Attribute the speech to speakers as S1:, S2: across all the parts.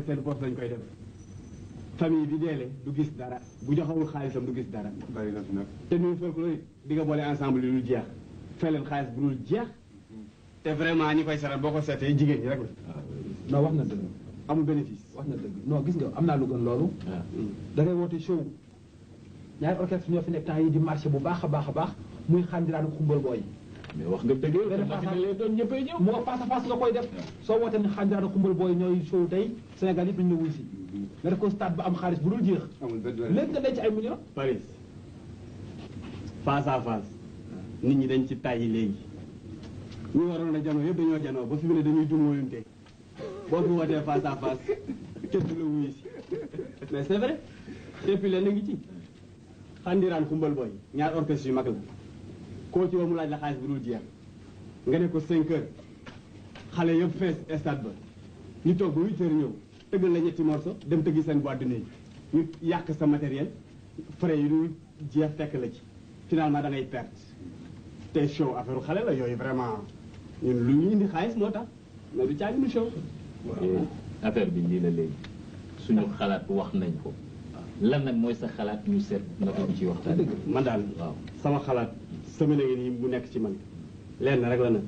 S1: seen poste lañ koy def famille bi deele du gis dara bu joxawul xaalisam du gis dara.
S2: bari na fi nag.
S1: te ñun folklore di nga boole ensemble yi dul jeex fay leen xaalis bu dul jeex te vraiment ñi koy saral boo ko seetee jigéen ñi rek la.
S3: non wax na dëgg.
S1: amul bénéfice.
S3: wax na dëgg non gis nga am naa lu gën loolu. da ngay woote show ñaari orchestre ñoo fi nekk temps yi di marché bu baax a baax muy xandiraan xumbal booy.
S4: mais wax nga dëgg yow tamit doon ñëppay ñëw.
S3: moo face à face nga koy def soo wootee ne xandiraan xumbal booy ñooy show tey Sénégal yëpp ñu la wuy si. nga def ko stade ba am xaalis bu dul jeex.
S2: amul benn
S3: léegi nga denc ay millions.
S1: Paris face à face nit ñi dañ ci tàyyi léegi ñu waroon a janoo yëpp dañoo janoo ba fi mu ne dañuy dumóoyunte boo fi wootee face à face kenn du la wuyu si mais c'est vrai et puis leen na ngi ci xandiraan xumbal booy ñaar orchestre yu mag la koo ci woo mu laaj la xaalis bu dul jeex nga ne ko 5 heures xale yëpp fees stade ba ñu toog ba 8 heures ñëw tëggal la ñetti morceau dem tëggi seen boîte de nuit ñu yàq sa matériel frais yi dul jeex fekk la ci finalement da ngay perte te show affaire xale la yooyu vraiment ñun lu ñu indi xaalis moo tax mais du caagi nu show.
S4: affaire bi lii la léegi suñu xalaat wax nañ ko lan nag mooy sa xalaat ñu seet naka ñu ci waxtaan.
S1: man daal
S4: waaw
S1: sama xalaat semaine ngi nii bu nekk ci man lenn rek la nag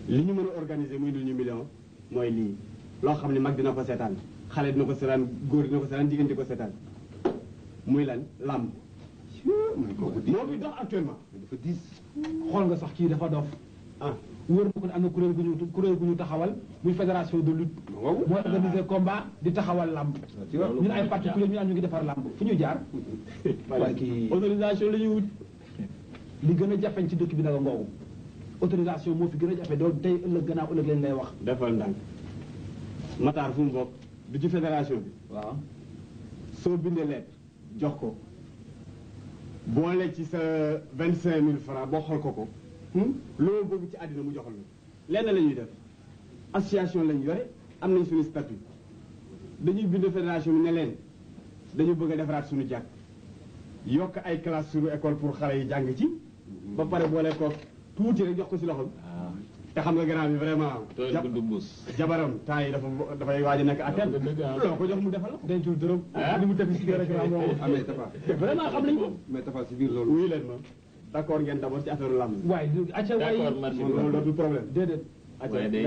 S1: li ñu mën a organiser muy dul ñu million mooy lii loo xam ne mag dina ko seetaan xale dina ko seetaan góor dina ko seetaan jigéen di ko seetaan muy lan làmb moo fi dox actuellement
S2: dafa diis.
S3: xool nga sax kii dafa dof
S1: ah
S3: wóor na ko ne am na kuréel gu ñu taxawal muy fédération de lutte.
S2: waaw
S3: mooy organiser combat di taxawal lamb. ñun ay particulier ñu naan ñu ngi defar lamb fu ñu jaar. waaye kii
S1: autorisation la ñuy wut.
S3: li gën a jafeñ ci dëkk bi nag ngoogu autorisation moo fi gën a jafe doon tey ëllëg gannaaw ëllëg lañ lay wax.
S1: defal ndànk Matar fu mu bokk du ci fédération bi.
S3: waaw
S1: soo bindee lettre jox ko boole ci sa 25000 francs boo xool ko. loolu bëgg ci àddina mu joxal la lenn la ñuy def association lañ yore am nañ suñu statut dañuy bind fédération bi ne leen dañu bëgg a defaraat suñu jàkk yokk ay classe suñu école pour xale yi jàng ci ba pare boole ko tuuti rek jox ko si loxo bi te xam nga grand bi vraiment jabaram temps yi dafay waaj a nekk à terme loo ko jox mu defal la dencul dërëm ni mu def si biir rek
S2: amee Tafa
S1: vraiment xam nañ ko
S2: mais Tafa si biir loolu
S1: wuyu leen ma d'accord ngeen d'abord ci affaire lamb
S3: waaye acca waay
S4: d'accord marché bi
S1: loolu dootul problème
S3: déedéet
S4: waaye day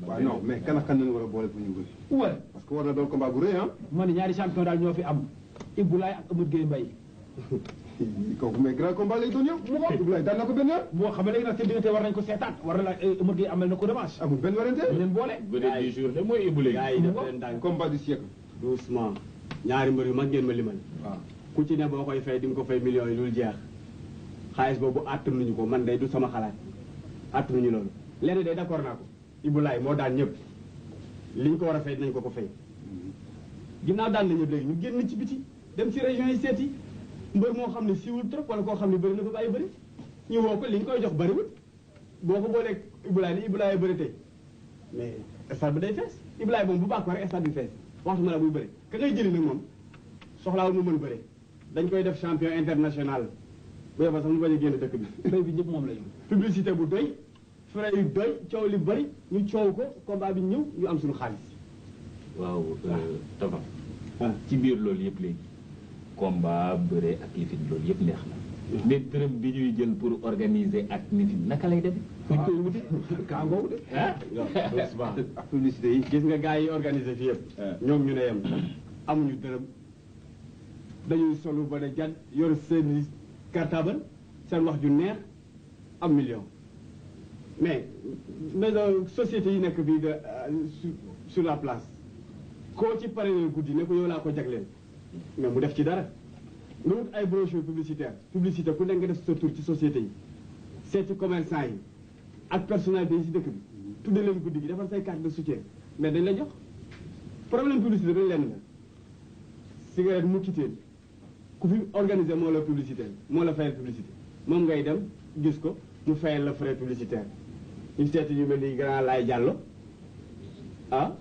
S2: waaw non mais kan ak kan lañu war a boole pour ñu bëri
S3: ouais
S2: parce que war na doon combat bu rëy ah
S3: man ñaari champion daal ñoo fi am Ibulaay ak Amadou Gueye Mbaye
S2: kooku mais grand combat lay doon yow mu ko Ibulaay daan na ko benn yoon
S3: moo xam ne léegi nag seen diggante war nañ ko seetaan war na la Amadou Gueye amal na ko revanche
S2: amul benn warante
S3: dañ leen boole
S4: bëre du jour de mooy Ibou léegi
S1: gars yi def leen ndànk
S2: combat du siècle
S1: doucement ñaari mbër yu mag ngeen ma limal
S2: waaw
S1: ku ci ne boo koy fay di nga ko fay millions yi dul jeex xaalis boobu attanuñu ko man day du sama xalaat attanuñu loolu lenn day d'accord naa ko Ibulaay moo daan ñëpp li ñu ko war a fay dinañ ko fay ginnaaw daan na ñëpp léegi ñu génn ci biti dem ci région yi seeti mbër moo xam ne siiwul trop wala koo xam ne bëri na ko bàyyi bëri ñu woo ko li ñu koy jox bëriwul boo ko booleeg Ibulaay ni Ibulaay bëri tey mais stade bi day fees Ibulaay moom bu baax ko rek stade bi fees waxtu ma la buy bëri ka ngay jëli nag moom soxlaawul mu mën bëri dañ koy def champion international bu yeboo sax mu bañ a génn dëkk bi
S3: mbay bi ñëpp moom la ñu
S1: publicité bu doy frais yu doy coow li bëri ñu coow ko combat bi ñëw ñu am suñu xaalis
S4: waaw Tafa ci biir loolu yëpp léegi combat bëre ak lifin loolu yëpp neex na mais dërëm bi ñuy jël pour organiser ak lifin naka lay dem fuñ koy wuti
S3: kaa ngoogu de
S2: ak publicité yi
S1: gis nga gars yi organisé fi yëpp ñoom ñu ne yem amuñu dërëm dañuy solu ba ne jat yor seen cartable seen wax ju neex am million mais société yi nekk bii de sur la place koo ci pare guddi ne ko yow laa ko jagleel mais mu def ci dara nga wut ay brochure publicitaire publicité ku nekk nga def sa tur ci société yi seeti commerçant yi ak personnalité yi si dëkk bi tudde leen guddi gi defal say carte de soutien mais dañ la jox problème publicité dañ leen la cigarette mu kiteen ku fi organisé moo la publicité moo la fayal publicité moom ngay dem gis ko mu fayal la frais publicitaire ñu seeti ñu mel ni grand laay jàllo ah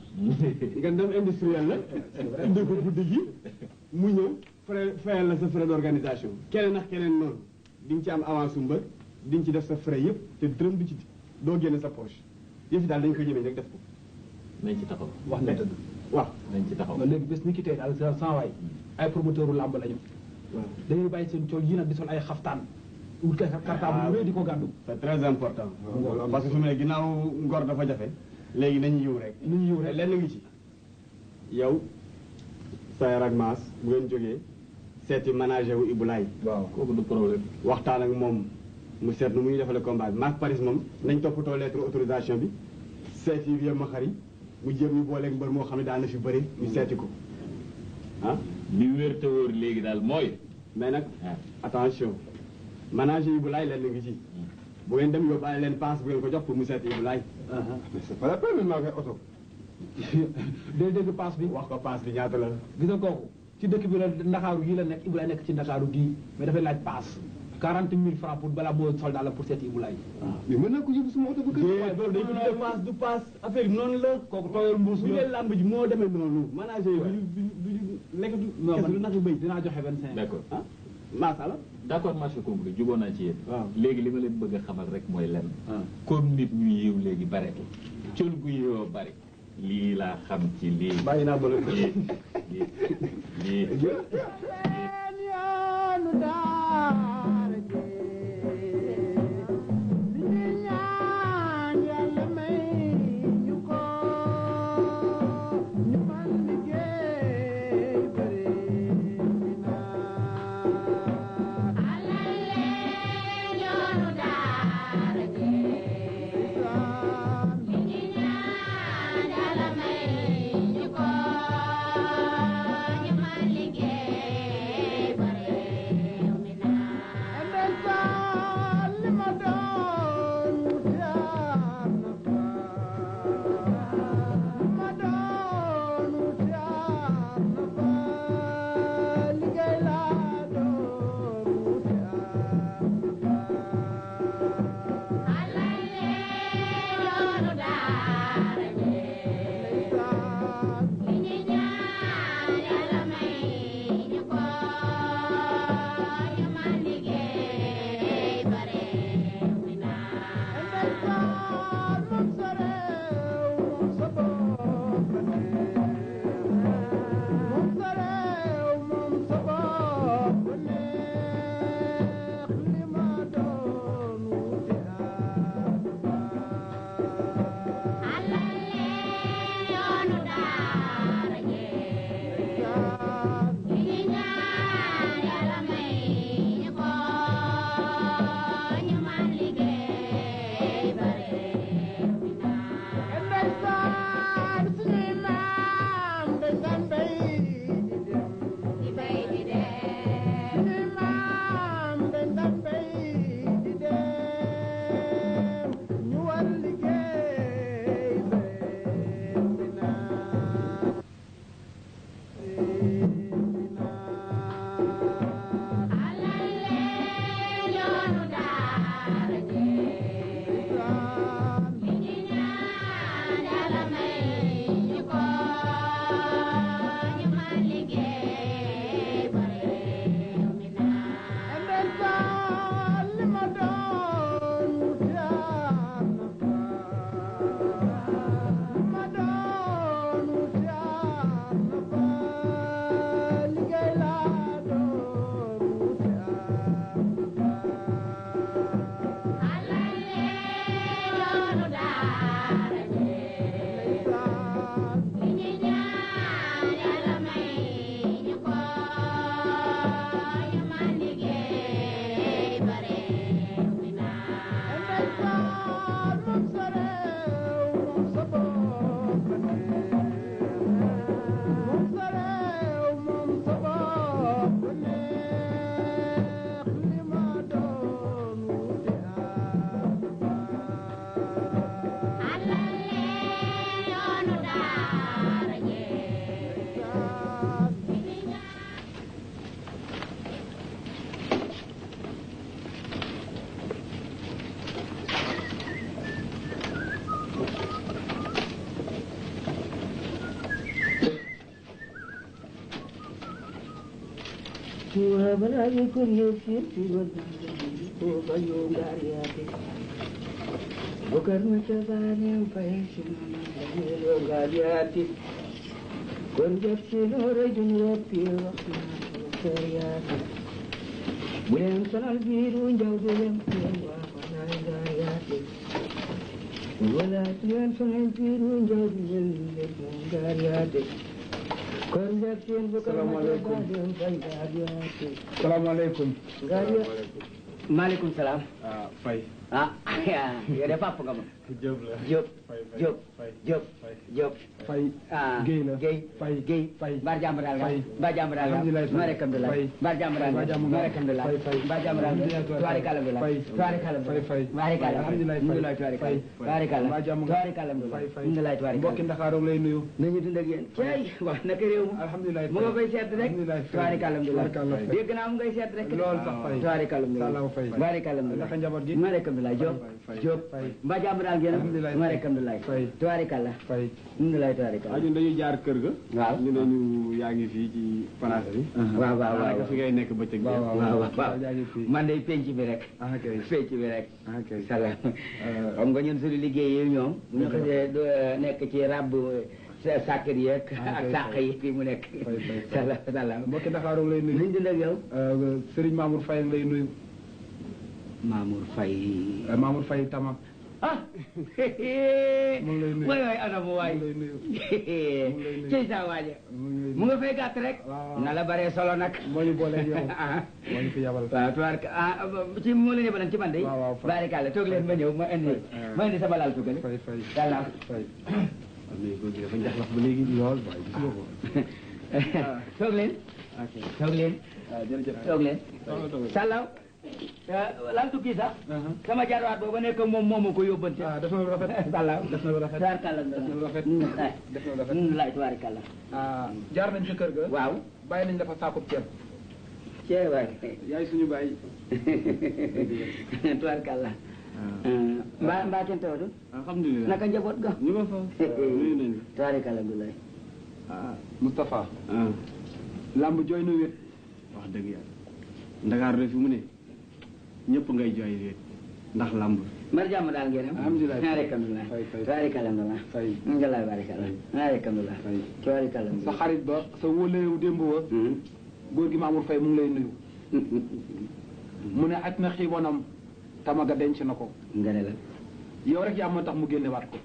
S1: nga dem industriel la indi ko guddi gi mu ñëw frais fayal la sa frais d'organisation keneen ak keneen noonu di nga ci am avance su mbër di nga ci def sa frais yëpp te dërëm du ci doo génne sa poche yëf daal dañ ko jëmee rek def ko
S4: nañ ci taxaw
S3: wax na dëgg
S1: waaw
S4: nañ ci taxaw.
S3: léegi bés ni ki tey daal sans waay ay promoteur u làmb lañu dañuy bàyyi seen tool yi nag di sol ay xaftaan wut kay cartable bu rëy di ko gàddu
S1: c'est très important parce que su mu ne ginnaaw ngor dafa jafe léegi nañu yiw rek lenn ngi ci yow Sayer ak Maas bu ngeen jógee seeti manager wu Ibulaay
S2: waaw
S4: kooku du problème.
S1: waxtaan ak moom mu seet nu muy defale combat bi maak Paris moom nañ toppatoo lettre autorisation bi seeti vieux ma xari mu jéem ñu booleeg mbër moo xam ne daan na fi bëri ñu seeti ko ah
S4: li wér te wóor léegi daal mooy.
S1: mais nag attention manager Ibulaay lenn ngi ci bu ngeen dem yóbbaale leen passe bu ngeen ko jox pour mu seeti Ibulaay
S2: mais c'est pas la peine man maa koy oto
S3: day dégg passe bi
S1: wax ko passe bi ñaata la
S3: gis nga kooku ci dëkk bi la Ndakaaru gii la nekk Ibulaay nekk ci Ndakaaru gii mais dafay laaj passe 40 000 francs pour balaa moo soldat la pour seeti Ibulaay
S2: mais mën naa ko yóbbu sama oto bu kër
S1: loolu dañ ko tuddee passe du passe affaire yi noonu la
S3: kooku tooyal mbuus
S1: bu dee làmb ji moo demee noonu manager yi duñu lekkatu kes lu nax bëy
S3: dinaa joxe 25
S4: d'accord
S1: ah maasala
S4: d'accord marché conclu juboo naa ci yéen.
S1: waaw
S4: léegi li ma leen bëgg a xamal rek mooy lenn. comme nit ñu yiw léegi bareetul. col gu yiwoo bari. lii laa xam ci lii.
S1: bàyyi naa bële
S4: lii.
S5: وبلغ كل شيء وغيوم دارياتي وكرم تباني فيشم وغالياتي kon jot si noore juñ woppi wax naa kër yaate bu leen sonal biiru njaw di leen kër wax naa ngaar yaate wala bu leen sonal biiru njaw di leen ngaar yaate kon jot seen bu ko
S3: salaamaaleykum.
S5: ngaar yaate maaleykum salaam.
S1: ah Faye.
S5: ah yow de papa nga ma.
S1: Diop la.
S5: Diop Diop Diop Diop.
S3: Faye.
S5: ah
S3: Guèye la.
S5: Guèye
S3: Faye.
S5: Guèye.
S3: Faye.
S5: Mbaa jàmm daal nga.
S3: Faye.
S5: Mbaa jàmm daal nga.
S3: Alhamdulilah.
S5: noo rek alhamdulilah.
S3: Faye.
S5: Mbaa jàmm daal nga.
S3: Mbaa jàmm nga.
S5: noo rek alhamdulilah.
S3: Faye, Faye.
S5: Mbaa jàmm daal nga. tuwaari kalamdulah.
S3: Faye.
S5: tuwaari kalamdulah.
S3: Faye, Faye.
S5: tuwaari kalamdulah.
S3: Alhamdulilah, Faye.
S5: alhamdulilah tuwaari
S3: Faye.
S5: kalamdulah. tuwaari kalamdulah.
S3: Mbaa jàmm nga.
S5: tuwaari kalamdulah.
S3: Faye, Faye.
S5: alhamdulilah tuwaari
S3: mbokki Ndakaaru lay nuyu.
S5: nañu dund ak yéen. cey wax naka réew mi.
S3: alhamdulilah.
S5: mu nga fay seet rek.
S3: alhamdulilah.
S5: tuwaari kalamdulah.
S3: Tubaarkalla, Faye.
S5: dégg naa mu ngay seet rek.
S3: lool sax Faye.
S5: tuwaari kalamdulah.
S3: Salaam Faye.
S5: tuwaari kalamdulah.
S3: naka njaboot gi.
S5: noo rek alhamdulilah. Diop
S3: Faye.
S5: Diop.
S3: Faye.
S5: mbaa jàmm daal ngeen.
S3: Alhamdulilah.
S5: noo rek alhamdulilah.
S3: Faye.
S5: tuwaari kalla.
S3: Faye.
S5: alhamdulilah tuwaari
S1: ah
S5: kalla.
S1: ñun dañuy jaar kër ga.
S5: waaw.
S1: ñu ne ñu yaa ngi fii ci place bi.
S5: waaw waaw waaw
S1: daanaka fi ngay nekk bëccëg bi.
S3: waaw
S5: waaw waaw
S3: yaa ngi fii.
S5: man de penc bi rek.
S3: ah kay.
S5: penc bi rek.
S3: ah kay.
S5: salaam. xam nga ñun suñu liggéey yi ñoom. bu ñu xasee nekk ci ràbb sàkkar yeeg ak sàq yi fii mu nekk.
S3: Faye, Faye.
S5: salaam salaam.
S3: mbokki Ndakaaru lay nuyu.
S5: nañ dund ak yow.
S3: Serigne Mamour Faye lay nuyu.
S5: Mamour Faye.
S3: Mamour Faye Tama.
S5: ah.
S3: mu ngi lay nuyu.
S5: waay waay ana mu waay.
S3: mu ngi lay nuyu.
S5: cey saa waaje.
S3: mu ngi lay
S5: mu nga fay gàtt rek.
S3: waaw.
S5: na la baree solo nag.
S3: moo ñu booleeg yow.
S5: ah.
S3: moo ñu fi yabal.
S5: waaw tubaarka ci moo leen yebaloon ci man de.
S3: waaw waaw Faye.
S5: baarikàlla toog leen ma ñëw ma indi sama laal tuggale.
S3: Faye Faye.
S5: yàlla.
S3: Faye.
S1: am na góor gi dafa njaxlaf ba léegi lool waaye gis nga ko.
S5: toog leen.
S1: ok
S5: toog leen.
S3: jërëjëf.
S5: toog leen. Sallaw. laal tukki sax. sama jaarwaat booba nekk moom moo ma ko yóbbante.
S3: ah def na lu rafet.
S5: Sallaw.
S3: def na lu rafet.
S5: tubaarkàlla.
S3: def na lu rafet. def na lu rafet.
S5: laay tubaarkàlla.
S3: ah jaar nañ sa kër ga.
S5: waaw.
S3: bàyyi nañ dafa saakub ceeb.
S5: cee waay.
S1: yaay suñu bàyyi.
S5: tubaarkàlla. mbaa kenn tawatul.
S1: alhamdulilah.
S5: naka njaboot ga.
S1: ñu nga fa. nuyu nañu.
S5: tubaarkàlla Abdoulaye.
S1: ah
S3: Moustapha.
S1: ah
S3: lamb jooy na wét.
S1: wax dëgg yàlla. Ndakaar de fi mu ne ñëpp ngay jooy wéet ndax lamb.
S5: mar jàmm daal ngeen am.
S3: alhamdulilah.
S5: tubaarkàlla.
S3: Faye, Faye.
S5: tubaarkàlla Abdoulaye.
S3: Faye.
S5: ngalaay baarikàlla. tubaarkàlla.
S3: Faye.
S5: tubaarkàlla.
S3: sa xarit ba sa wóoleewu démb wa. góor gi Mamour Faye mu ngi lay nuyu. mu ne aj na xiibonam tamaga denc na ko.
S5: nga ne la.
S3: yow rek yaa ma tax mu génnewaat ko.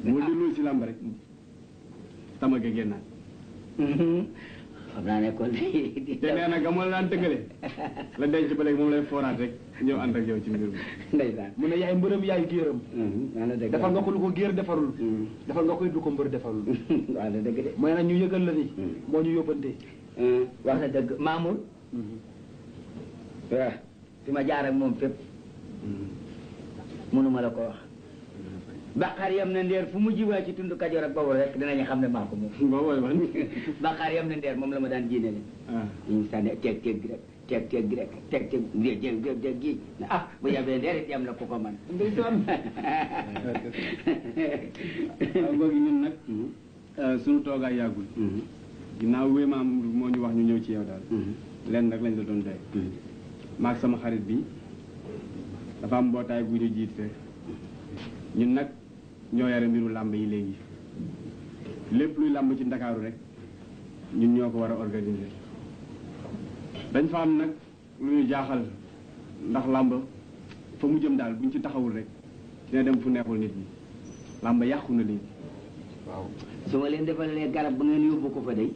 S1: moo delloo si lamb rek tamaga génnaat.
S5: xam naa ne kon di.
S1: te nee na gamal laan tëggale la denc ba léegi moom lay fooraat rek ñëw ànd ak yow ci mbir mi.
S5: ndeysaan.
S3: mu ne yaay mbërëm yaay géeram.
S5: maanaam dëgg
S3: defal nga ko lu ko géer defarul. defal nga ko it lu ko mbër defarul.
S5: waaw na dëgg de.
S3: mooy nag ñu yëgal la ni. moo ñu yóbbante.
S5: wax na dëgg Mamour. waaw fi ma jaar ak moom fépp. mënuma la ko wax. Baqaar yam na ndeer fu mu jiwaa ci tund Kajoor ak Bawol rek dinañu xam ne maa ko moom.
S1: boobu mooy man.
S5: Baqaar yam na ndeer moom la ma daan jiine leen.
S1: ah
S5: ñu sànni teeg gi rek teeg gi rek teeg gi ah bu yabee ndeer it yam na ku ko man.
S3: ndeysaan.
S1: waaw googu ñun nag. suñu toogaay yàggul. ginnaaw wéemaam moo ñu wax ñu ñëw ci yow daal. lenn rek lañ la doon doy. maag sama xarit bi dafa am mbootaay bu ñu jiite ñun nag ñoo yare mbiru làmb yi léegi lépp luy làmb ci Ndakaaru rek ñun ñoo ko war a organiser. dañ fa am nag lu ñu jaaxal ndax làmb fa mu jëm daal buñ ci taxawul rek dina dem fu neexul nit ñi làmb yàqu na léegi.
S3: waaw.
S5: su ma leen defalee garab ba ngeen yóbbu ko fa de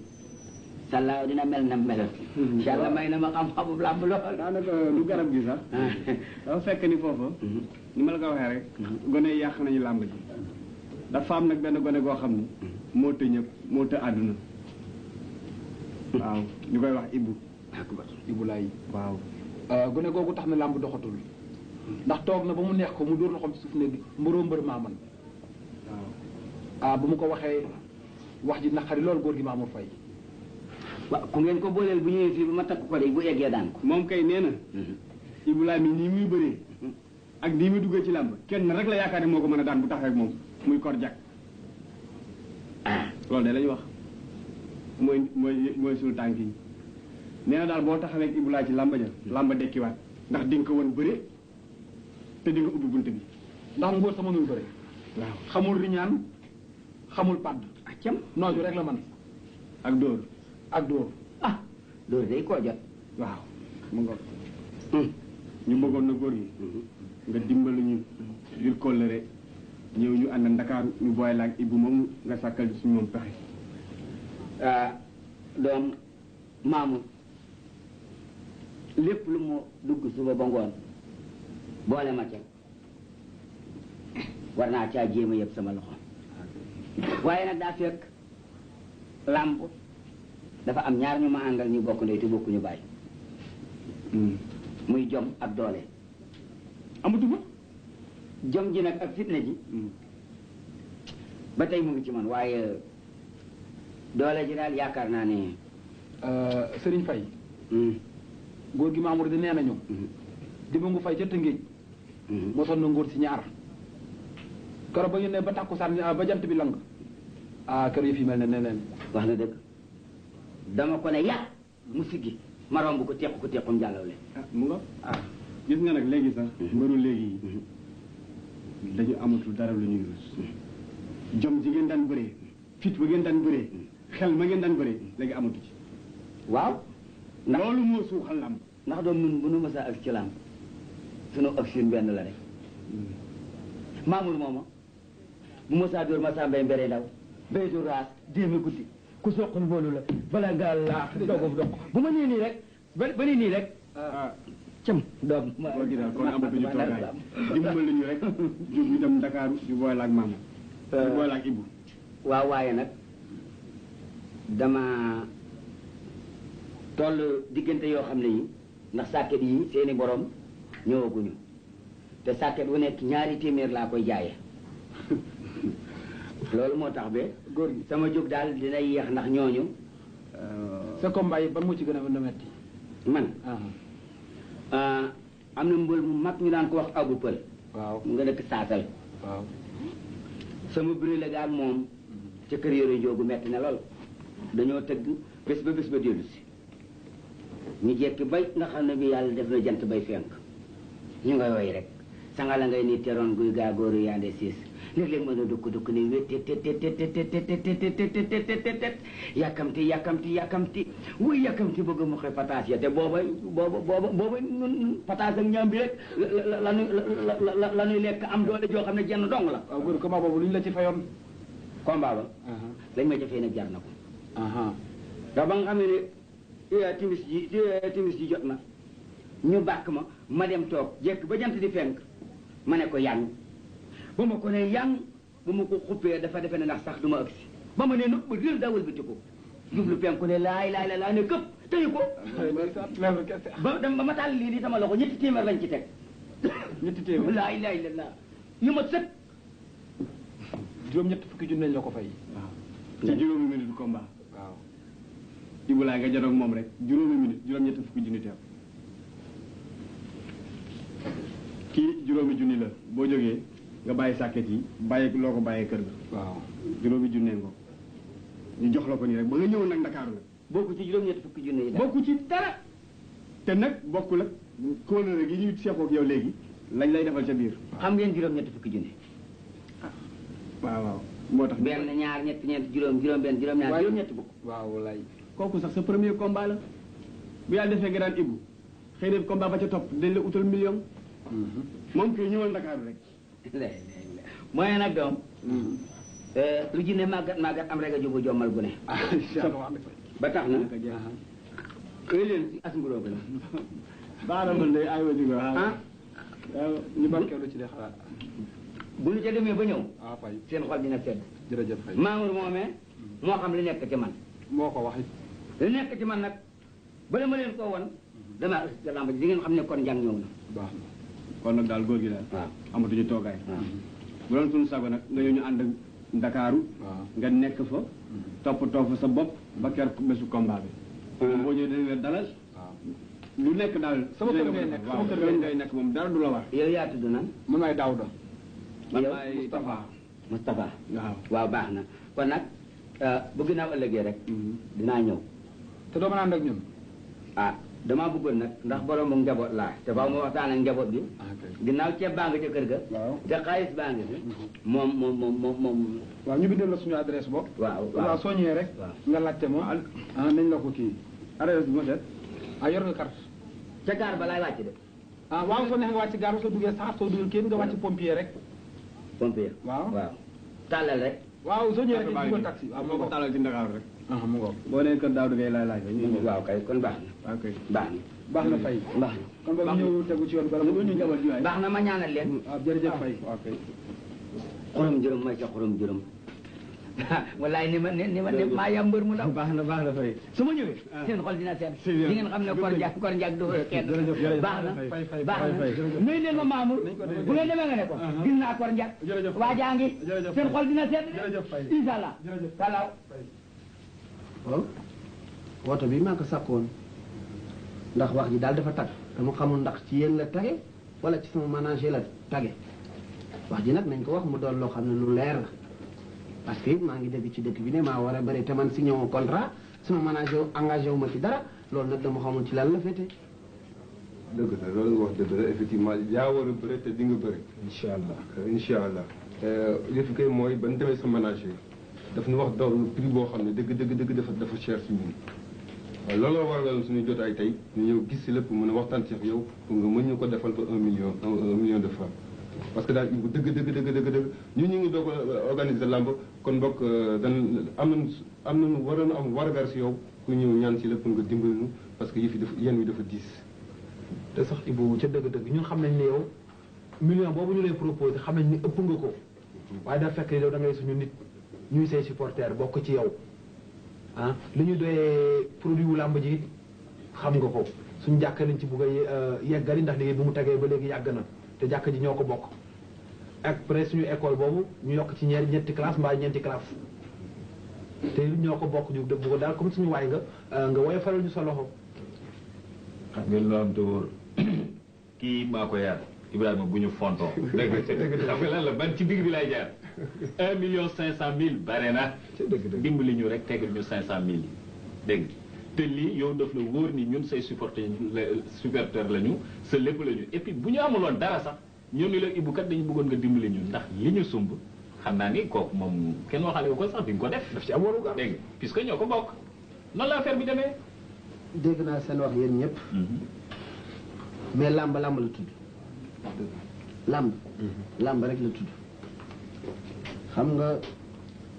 S5: sallaaw dina mel na meloon. incha allah may na ma xam-xamu làmb lool.
S1: daanaka du garab gi sax. dafa fekk ni foofa. ni ma la ko waxee rek. gone yi yàq nañu làmb ji. dafa am nag benn gone goo xam ni. moo të ñëpp moo të àdduna. waaw ñu koy wax Ibou.
S3: Ibou Laye.
S1: waaw.
S3: gone googu tax na làmb doxatul. ndax toog na ba mu neex ko mu dóor loxoom ci suuf ne mbëroo mbër maa man.
S1: waaw.
S3: bu mu ko waxee wax ji naqari loolu góor gi Mamour Faye.
S5: waaw ku ngeen ko booleel bu ñëwee fii ba ma takk ko de bu eggee daan ko.
S1: moom kay nee na. Ibou Laye mi nii muy bëree. ak nii muy duggee ci làmb kenn rek la yaakaar ne moo ko mën a daan bu taxawee ak moom muy kor jak loolu de lañu wax mooy suñu tànk yi nee na daal boo taxawee ak Ibou Laye ci làmb ja làmb dekkiwaat ndax di nga ko woon bëre te di nga ubbi bunt bi
S3: ndax ngóor sama mënul bëre.
S1: waaw
S3: xamul riñaan xamul pàdd.
S5: cam
S3: nooju rek la man
S1: ak dóor.
S3: ak dóor.
S5: ah loolu day koo jot
S1: waaw mu nga ñu bëggoon na góor gi nga dimbali ñu ngir kóllëre ñëw ñu ànd Ndakaaru ñu booy la ak Ibou moom nga sàkkal suñu moom pexe.
S5: doom maamu lépp lu mu dugg suba ba ngoon boole ma ca war naa caa jéem a yëpp sama loxo waaye nag daa fekk làmb dafa am ñaar ñu ma àngal ñu bokk ndey te bokkuñu bàyyi muy jom ak doole
S1: amatuma.
S5: jom ji nag ak fitna ji ba tey mu ngi ci man waaye doole ji daal yaakaar naa ne
S3: Serigne Faye góor gi Mamour di nee nañu di ba ngu fay ca Tëngéej mosoon na ngóor si ñaar keroog ba ñu ne ba takkusaan ba jant bi lang kër yi fi mel ne neneen
S5: wax na dëgg dama ko ne yàq mu siggi ma romb ko tequm jàllawle
S1: mu nga gis nga nag léegi sax mbëru léegi dañu amatul dara lu ñuy rus jom ji ngeen daan bëree fit ba ngeen daan bëree xel ma ngeen daan bëree léegi amatu ci
S5: waaw
S1: loolu moo suuxal lamb
S5: ndax doom nun bu nu mësa ak ci lamb sunu ak sin benn la rek Mamour mooma bu mësaa dóor Massa Mbay mbere ndaw mbay du raas déeme guddi ku soqal boolu la bala ngaa laax dogof dog bu ma nii nii rek ba nii nii rek cam doom
S1: góor gi daal kon amatuñu toogaay dimbali ñu rek jub ñu dem Ndakaaru ñu boole ak maama ñu boole ak Ibou
S5: waaw waaye nag dama toll diggante yoo xam ne yi ndax sàkket yi seeni borom ñëwaguñu te sàkket bu nekk ñaari téeméer laa koy jaaye loolu moo tax ba
S3: góor gi
S5: sama jóg daal dina yéex ndax ñooñu
S3: sa combat yi ban moo ci gën a metti
S5: man am na mbël mu mag ñu daan ko wax abu pël
S3: waaw
S5: mu nga dëkk saatal
S3: waaw
S5: sama buri la gaal moom ca kër yore njoogu metti na lool dañoo tëgg bés ba dellu si ñu jekki bay nga xam ne bi yàlla def na jant bay fenk ñu nga woy rek sangala ngay ni teroon guy gaa góoru yaande siis léeg-léeg mën a dukk ni wét yàkkamti wuy yàkkamti bëgg mu xëy pataas ya te booba ñun pataas ak ñaam bi rek la ñuy lekk am doole joo xam ne jenn dong la
S3: waaw góor combat boobu lu ñu la ci fayoon
S5: combat ba lañ ma jafee nag jar na ko ndax ba nga xam ne timis ji jot na ñu bàkk ma dem toog jekk ba jant di fenk ma ne ko yang ba ma ko ne yang ba ma ko xuppee dafa defe ne ndax sax du ma agsi ba ma ne nu ba réel dawal biti ko jublu penku ne laay ne këpp tëyu ko ba ma tàll lii di sama loxo 3 téeméer lañ ci teg
S3: 3 téeméer
S5: laay yu ma sët
S3: juróom-ñett fukki junni lañ la ko fay
S1: waaw ci juróomi minute combat
S3: waaw
S1: Ibou laa nga jaroog moom rek juróomi minute juróom-ñett fukki junni teew kii juróomi junni la boo jógee nga bàyyi sàkket yi bàyyi loo ko bàyyee kër ga
S3: waaw
S1: juróomi junne ngo ñu jox la ko nii rek ba nga ñëw nag Ndakaaru nag
S5: bokku ci juróom-ñett fukki junni yi
S1: bokku ci dara te nag bokkul ak kóolóore gi ñuy seexook yow léegi lañ lay defal ca biir
S5: xam ngeen juróom-ñett fukki junni
S1: waaw moo tax
S5: benn ñaar ñett ñeent juróom benn juróom ñaar juróom-ñett fukk
S3: waaw wallaay
S1: kooku sax sa premier combat la bu yàlla defee nga daan Ibou xëy na combat ba ca topp dañ la utal million moom kay ñëwal Ndakaaru rek
S5: mooy nag doom lu jinne màggat am rek a jubu jommal gu ne ba tax na xëy leen si asnguroo bi la
S1: baaramal day ay wa jóge waaw
S3: ñu barkeelu ci de xalaat
S5: bu ñu ca demee ba ñëw
S3: fay
S5: seen xol dina sedd
S3: jërëjëf fay
S5: Mamour moomee moo xam li nekk ci man
S3: moo ko wax it
S5: li nekk ci man nag bala ma leen koo won damaa ëst lamb ji di ngeen xam ne kon njàng ñëw na
S3: baax na
S1: kon nag daal góor gi daal
S5: waaw
S1: amatuñu toogaay bu doon suñu sago nag nga ñëw ñu ànd ak Ndakaaru nga nekk fa toppatoo fa sa bopp ba ker bésu combat bi boo ñëwee dañ la dalal lu nekk daal
S3: sama kër ngay nekk sama kër
S1: ngay nekk moom dara du la war
S5: yow yaa tudd nan
S3: man maay Daouda
S1: man maay
S5: Moustapha
S1: waaw
S5: waaw baax na kon nag bu ginnaaw ëllëgee rek dinaa ñëw
S3: te doo mën a ànd ak ñun
S5: damaa bëggoon nag ndax borom mu njaboot laa te faaw ma waxtaan ak njaboot bi ginnaaw ceeb baa nga ca kër ga te xaalis baa nga fi moom
S3: waaw ñu bindal la suñu adresse bo waaw soo ñëwee rek nga laajte ma nañ la ko kii adresse bi ma seet yor nga carte
S5: ca gaar ba laay wàcc de
S3: waaw soo neex nga wàcc gaar soo duggee sax soo duggee kenn nga wàcc pompier rek
S5: pompier
S3: waaw
S5: tàllal rek
S3: waaw soo ñëwee rek dugal taxi
S2: waaw moo ko tàllal ci Ndakaaru rek
S3: mu ngoog
S2: boo nee kër daaw dangay laaj
S5: waaw kay kon baax na
S2: ok
S5: baax
S3: na fay
S5: baax na
S3: kon ba ñëw tegu ci yoon bala ñu njaboot ji waay
S5: baax na ma ñaanal leen
S3: waaw jërëjëf fay
S2: ok
S5: xorom juróom may sa xorom juróom wallaay ni ma maa yam mbër mu ndaw
S2: baax na fay
S5: su ma ñëwee seen xol dina seet di ngeen xam ne kor njaag du kenn baax na nuyu leen ma Mamour bu ngeen demee nga ne ko gis naa kor njaag waa jaa ngi seen xol dina seet inshallah salaaw
S6: waaw woto bi maa ko sàkkoon ndax wax ji daal dafa tag dama xamul ndax ci yéen la tage wala ci sama manager la tage wax ji nag nañ ko wax mu doon loo xam ne lu leer la parce que maa ngi dégg ci dëkk bi ne maa war a bëri te man signé wu contrat sama manager engagé wu ma ci dara loolu nag dama xamul ci lan la féete.
S2: dëgg la loolu nga wax dëgg la effectivement yaa war a bëri te di nga bëri. incha allah yëf kay mooy ban demee sa manager daf ñu wax daw prix boo xam ne dëgg dafa cher si ñun. waaw loolu la waral suñu jotaay tey ñu ñëw gis si lépp mën a waxtaan ci yow pour nga mën ñu ko defal ba 1 million de francs parce que daal bu dëgg ñu ngi doog a organiser lamb kon bokk am nañu waroon am wargar si yow ku ñëw ñaan si lépp pour nga dimbali ñu parce que yëf yi yéen wi dafa diis.
S3: te sax Ibou ca dëgg-dëgg ñun xam nañ ne yow million boobu ñu lay proposé xam nañ ni ëpp nga ko waaye dafa fekk yow da ngay suñu nit ñuy say supporter bokk ci yow li ñu doyee produit wu làmb ji xam nga ko suñu jàkk lañ ci bugg a yeggali ndax liggéey bu mu tegee ba léegi yàgg na te jàkk ji ñoo ko bokk après suñu école boobu ñu yokk ci ñetti classe mbaa ñeenti classe te ñoo ko bokk ñu dëgg ko daal comme suñu waay nga woye faral ñu sa loxo.
S4: xam ngeen loo am te wóor kii maa ko yar Ibrahima bu ñu fontoo dëgg xam nga lan la ban ci digg bi lay jaar 1,5 million bare na dimbali ñu rek tegal ñu 500,000 yi dégg te lii yow daf la wóor ni ñun say supporter lañu sa lépp lañu et puis bu ñu amuloon dara sax ñoo ni la Ibou kat dañu bëggoon nga dimbali ñu ndax li ñu sumb xam naa ni kooku moom kenn waxale ko sax di nga ko def daf ci am waru gar dégg puisque ñoo ko bokk noonu la affaire bi demee
S6: dégg naa seen wax yéen ñëpp mais làmb la tudd làmb rek la tudd xam nga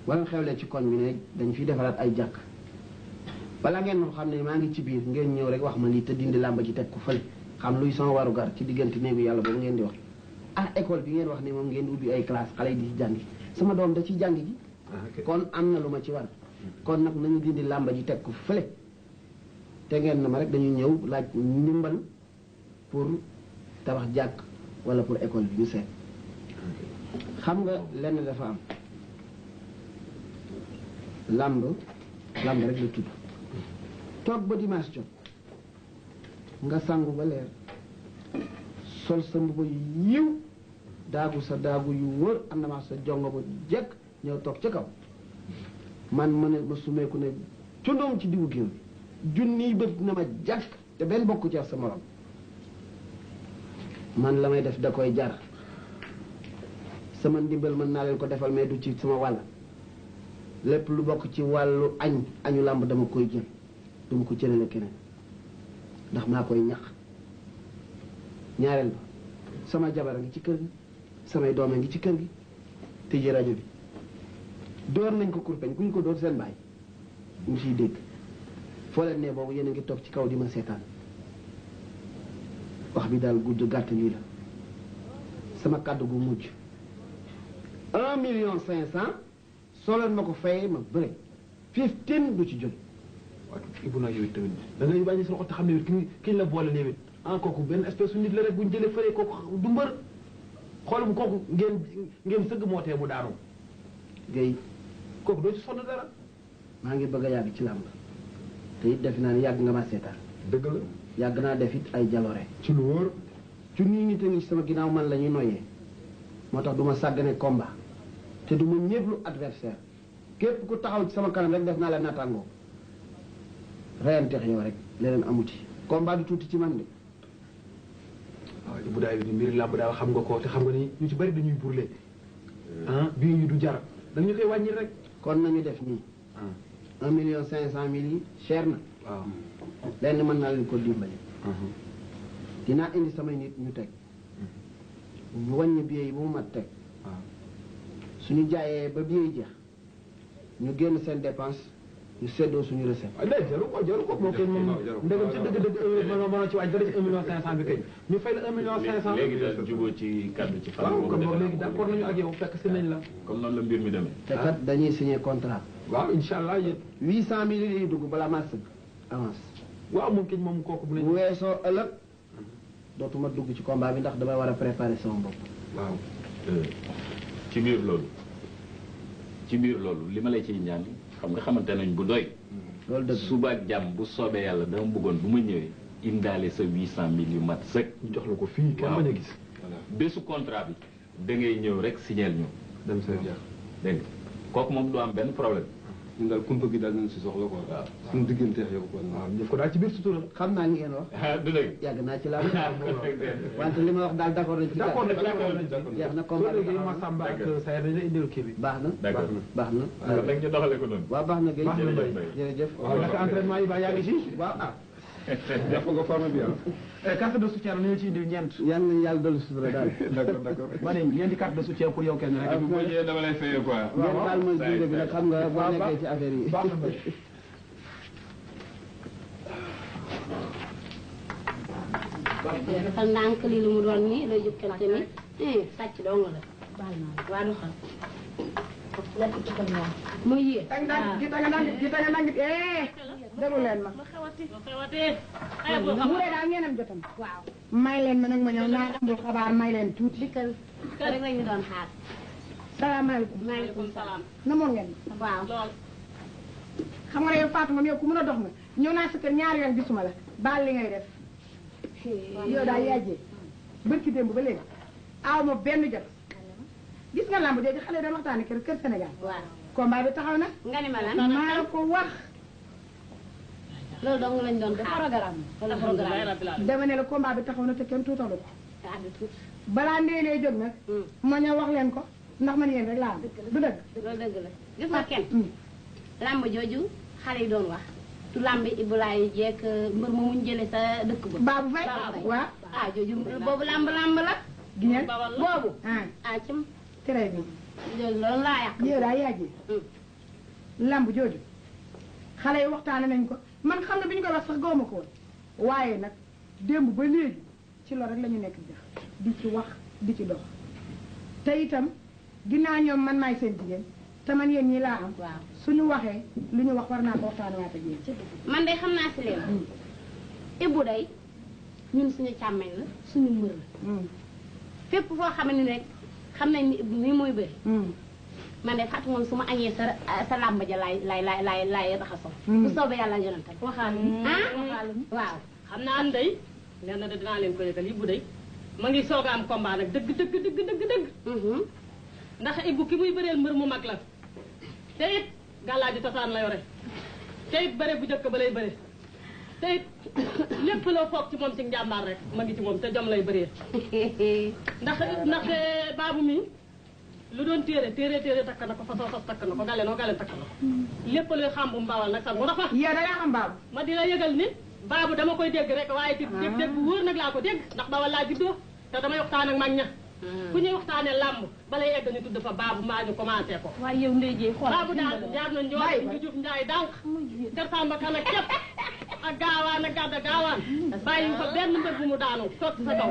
S6: wala xewlee ci koñ bi ne dañ fiy defaraat ay jàkk balaa ngeen moom xam ne maa ngi ci biir ngeen ñëw rek wax ma lii te dindi làmb ji teg ko fële xam luy sama waru gar ci diggante néegu yàlla boobu ngeen di wax école bi ngeen wax ni moom ngeen ubbi ay classe xale yi di ci jàngi sama doom da ci jàngi ji kon am na lu ma ci war kon nag nañu dindi làmb ji teg ko fële te ngeen na ma rek dañuy ñëw laaj ndimbal pour tabax jàkk wala pour école bi ñu seet xam nga lenn dafa am làmb rek la tudd toog ba dimanche jot nga sangu ba leer sol sa mbuba yu yiw daagu sa daagu yu wër am na ma sa jongo ba jekk ñëw toog ca kaw man ma ne ma sumeeku ne cundoom ci diggu géew bi junniy bët na ma jàkk te benn bokku ci sa morom man la may def da koy jar sama ndimbal mën naa leen ko defal mais du ci sama wàll lépp lu bokk ci wàllu añu làmb dama koy jël duma ko cërale keneen ndax maa koy ñax ñaareel ba sama jabar a ngi ci kër gi samay doom a ngi ci kër gi tëjee rajo bi door nañ ko kurpeñ ku ñu ko door seen baay mu siy dégg foo leen ne boobu yéen a ngi toog ci kaw di ma seetaan wax bi daal gudd gàtt lii la sama kàddu gu mujj 1,500,000 soo leen ma ko fayee ma bëre 15 du ci jóge.
S3: waaw Ibou nag yow it tamit da ngay bàyyi sa loxo te xam ne yow kiñ la boole yow it kooku benn espèce su nit la rek bu ñu jëlee fële kooku du mbër xoolum kooku ngeen sëgg moo tee mu daanu.
S6: Guèye
S3: kooku doo ci sonn dara.
S6: maa ngi bëgg a yàgg ci làmb te it defe naa ne yàgg nga ma seetaan.
S3: dëgg la.
S6: yàgg naa def it ay jaloore.
S3: ci lu wóor.
S6: ci nii nit a ngi sama ginnaaw man la ñuy noyyee moo tax du ma sàggane combat te du ma ñéblu adversaire képp ku taxaw ci sama kanam rek def naa la nattangoo reyanteex yow rek leneen amuti combat du tuuti ci man de.
S3: waaw bu daay ni mbiri làmb daal xam nga ko te xam nga ni ñu ci bari dañuy burle ah bii ñu du jar dañu koy wàññi rek.
S6: kon nañu def nii. 1,5 million yi cher na.
S3: waaw
S6: lenn mën naa leen ko dimbali. dinaa indi samay nit ñu teg. wàññi billet yi bu mu mat teg.
S3: waaw
S6: suñu jaayee ba billet yi jeex ñu génn seen dépense ñu séddoo suñu recette.
S3: waaw léegi jaru ko moo koy moom ndegam ci dëgg-dëgg mënoo ci wàññi dara ci 1,5 million bi kay ñu fay la 1,5 million.
S4: léegi daal jubóo ci kàddu ci fan.
S3: waaw kon boog léegi d'accord nañu ak yow fekk si nañ la.
S4: comme noonu la mbir mi demee.
S6: te kat dañuy signé contrat.
S3: waaw incha allah yéen.
S6: 800 000 yi dugg balaa maa sëgg avance.
S3: waaw moom kañ moom kooku bu
S6: bu weesoo ëllëg dootuma dugg ci combat bi ndax damay war a préparer sama bopp.
S3: waaw.
S4: ci biir loolu li ma lay ciy ñaan xam nga xamante nañ bu doy.
S6: loolu dëgg
S4: suba ak jàmm bu soobee yàlla dama bëggoon bu ma ñëwee indaale sa 800 000 yu mat sëkk.
S3: ñu jox la ko fii kenn bañ a gis.
S4: bésu contrat bi da ngay ñëw rek signeel ñu.
S2: dem sa jeex.
S4: dégg nga kooku moom du am benn problème.
S2: ñun daal kumpa gi daal nañ si soxla quoi.
S4: waaw
S2: suñu digganteex yow quoi.
S3: waaw def ko daal ci biir sutura.
S6: xam naa li ngeen wax.
S4: du dëgg.
S6: yàgg naa ci laa wante li ma wax daal d'accord nañ ci.
S3: d'accord nañ
S6: jeex na combat
S3: léegi Massamba ak Sayer dañu la indil kii bi.
S6: baax na
S4: d'accord
S6: baax na.
S4: waaw nag ñu doxale ko noonu.
S6: waaw baax na Guèye
S3: baax na Mbaye
S6: jërëjëf.
S3: waaw naka entraînement yi ba yaa ngi ci.
S6: waaw ah.
S2: def nga forme bi ah.
S3: carte de soutien la ñu ci indil ñeent.
S6: yal nañu yàlla dolli sutura daal.
S2: d'accord.
S3: ma ne ñeenti carte de soutien pour yow kenn rek.
S2: bu ma ñëwee dama lay fayee quoi.
S6: ngeen baal ma jiite bi nag xam nga boo nekkee ci affaire yi.
S3: baax na Mbaye.
S7: dafa ndànk lii lu mu doon nii lay jukkante ni sàcc dong la baal naa waa du xam muy yéen
S8: déglu leen ma mu dee daal ngeen am jotam waaw may leen ma nag ma ñëw naa am xabaar may leen tuuti
S7: dikkal rek lañu doon xaar
S8: salaamaaleykum
S7: maaleykum salaam
S8: namoon ngeen
S7: waaw
S8: xam nga ne yow Fatou moom yow ku mën a dox nga ñëw naa sa kër ñaari yoon gisuma la baal li ngay def yow daal yaajee bërki démb ba léegi aw ma benn jot gis nga lamb jooju xale doon waxtaane kër Sénégal
S7: waaw
S8: combat bi taxaw na
S7: nga ni ma lan
S8: maa la ko wax
S7: loolu dong lañ doon xaar programme
S8: dama ne la combat bi taxaw na te kenn tuutalu ko
S7: tuut
S8: balaa ndéelee jóg nag ma ñëw wax leen ko ndax man yéen rek laa am du dëgg
S7: loolu dëgg la gis nga kenn lamb jooju xale yi doon wax tu lamb Ibulaay jeeg mbër ma muñ jële sa dëkk ba
S8: Babou Faye waaw
S7: ah jooju boobu lamb la
S8: gi ngeen
S7: boobu
S8: ah
S7: cim
S8: très bien
S7: jooju loolu laa yàq
S8: yow daal yaajee lamb jooju xale yi waxtaane nañ ko man xam nga bi ñu koy wax sax gawma ko woon waaye nag démb ba léegi ci loolu rek la ñu nekk di ci wax di ci dox te itam ginnaaw ñoom man maay seen jigéen te man yéen ñi laa am
S7: waaw
S8: suñu waxee lu ñu wax war naa ko waxtaane waat ak yéen
S7: man de xam naa si leen Ibou day ñun suñu càmmeñ la suñu mbër la fépp foo xam ne rek xam nañ ni Ibou nii mooy bëri man de Fatou moom su ma añee sa làmb ja laay raxasoo bu soobee yàlla yonentam
S9: waxaale
S7: waaw
S9: xam naa an day nee na de dinaa leen ko yëgal Ibou day ma ngi soog a am combat nag dëgg ndax Ibou ki muy bëreel mbër mu mag la te it gàllaaji tasaan la yore te it bëre bu njëkk ba lay bëre te it lépp loo foog ci moom ci njàmbaar rek ma ngi ci moom te jom lay bëree ndax baabu mi lu doon téere takk na ko fas takk na ko gale takk na ko lépp luy xam bu mbawal nag sax bu rafa
S8: yow da ngaa xam baabu
S9: ma dina yëgal ni baabu dama koy dégg rek waaye ci dégg bu wóor nag laa ko dégg ndax bawal laa juddoo te damay waxtaan ak mag ña ku ñuy waxtaanee làmb balay egg ñu tudd fa baabu maa ñu commencé ko
S7: waaye yow ndey jee xool
S9: baabu daal jaar na njoor ñu juf njaay dànk kër Samba kan ak képp ak gaawaan ak gàdda gaawaan bàyyi fa benn mbër bu mu daanu toog sa kaw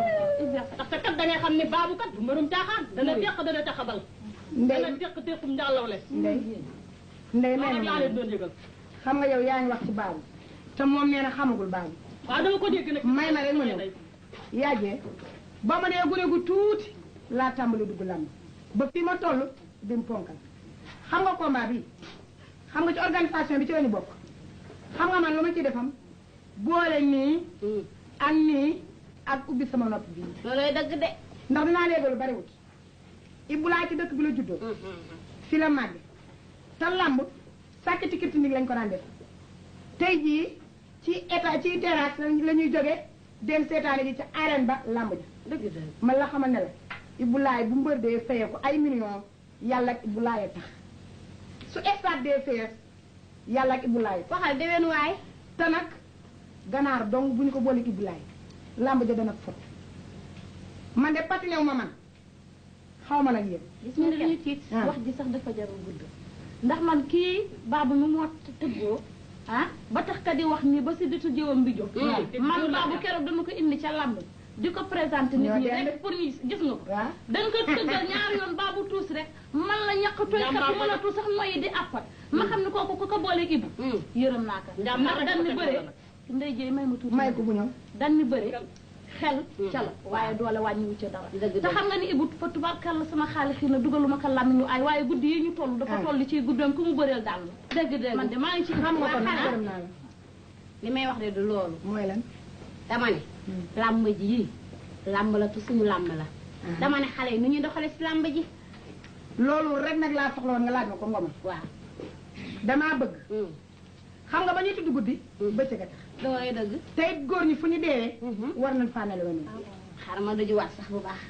S9: ndaxte kat da ngay xam ni baabu kat bu mbërum caaxaan dana teq dana taxabal dana tequm njàllawle
S8: ndey
S9: loolu
S8: may
S9: laa leen doon yëgal
S8: xam nga yow yaa ngi wax ci baabu te moom nee na xamagul baabu
S9: waaw dama ko dégg nag
S8: may ma rek ma ñëw yaajee ba ma nee gune gu tuuti laa tàmbali dugg làmb ba fii ma toll dim ponkal xam nga combat bi xam nga ci organisation bi ci lañu bokk xam nga man lu ma ci defam boole nii ak nii ak ubbi sama nopp bii
S7: looloy dëgg de
S8: ndax dinaa léegi lu bariwut Ibou laa ci dëkk bi la juddoo fi la màgg te làmb sàkkiti kirti ndig lañ ko daan def tey jii ci état ci terrasse la ñuy jógee dem seetaane ji ca arène ba lamb ja
S7: dëgg la
S8: man la xamal ne la Ibou Laye bu mbër dee fayee ko ay millions yàlla ak Ibou Laye tax su stade dee fayee yàlla ak Ibou Laye
S7: waxal déwén waay
S8: te nag ganaar dong bu ñu ko booleeg Ibou Laye lamb ja dana fot man de patinew ma man xaw ma nag yéen
S7: gis nga dañu tiit wax ji sax dafa jarul gudd ndax man kii baabu mi moo tëggoo ba tax ka di wax nii ba si ditu jëwam bi jóg man baabu keroog dañu ko indi ca lamb di ko présenté nit ñi rek pour ñu gis nga ko dañ ko tëggal ñaari yoon baabu tuus rek man la ñàkk tooykat bi mën a tuus sax noyyi di appat ma xam ne kooku ku ko booleeg Ibou yërëm naa ko ndax dan ni bëre ndey jéey may ma tuuti
S8: may ko bu ñëw
S7: dan ni bëre xel ca la waaye doole wàññiwu ca dara te xam nga ni Ibou fa tubarkalla sama xaalis xii na dugaluma ko làmmiñ ñu ay waaye guddi yi ñu toll dafa toll ci guddoom ku mu bëreel daal la dëgg man de maa ngi ci
S8: xam nga ko gërëm naa la
S7: li may wax de du loolu
S8: mooy lan
S7: dama ne làmb ji yi làmb la te suñu làmb la dama ne xale yi nu ñuy doxale si làmb ji
S8: loolu rek nag laa soxla woon nga laaj ma ko ngoma
S7: waaw
S8: damaa bëgg xam nga ba ñuy tudd guddi bëccëg a tax
S7: dooy dëgg
S8: te it góor ñi fu ñu deewee war nañ fànnale woon
S7: xaaral ma daju waat sax bu baax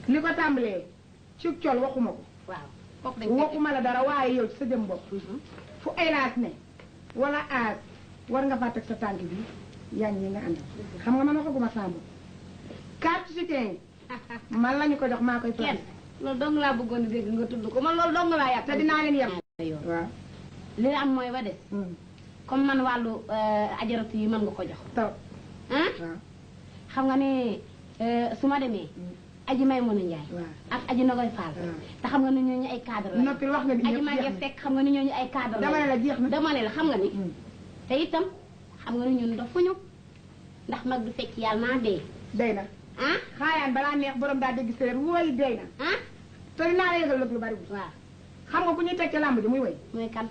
S8: li ko tàmbalee ci col waxuma ko
S7: waaw
S8: waxuma la dara waaye yow ci sa jëm bopp fu hélas ne wala aas war nga faa teg sa tànk bi yaa ngi nga àndal xam nga man waxaguma sama bopp carte citoyen man lañu ko jox maa koy
S7: kenn loolu dong laa bëggoon a dégg nga tudd ko man loolu dong laa yàq
S8: te dinaa leen yem waaw
S7: li am mooy ba des comme man wàllu ajaratu yi mën nga ko jox
S8: taw
S7: xam nga ne su ma demee aji may mën a njaay ak aji nagoy faal te xam nga ni ñooñu ay cadre la
S8: noppi wax nga ni
S7: aji may fekk xam nga ni ñooñu ay cadre la
S8: dama ne la jeex na
S7: dama ne la xam nga ni te itam xam nga ni ñun dofuñu ndax mag du fekk yàlla naa dee
S8: day na xaayaan balaa neex borom daa dégg séeréer wooy day na te dinaa la yëgal lu bari bu
S7: waaw
S8: xam nga ku ñuy teg ca làmb ji muy woy
S7: muy kan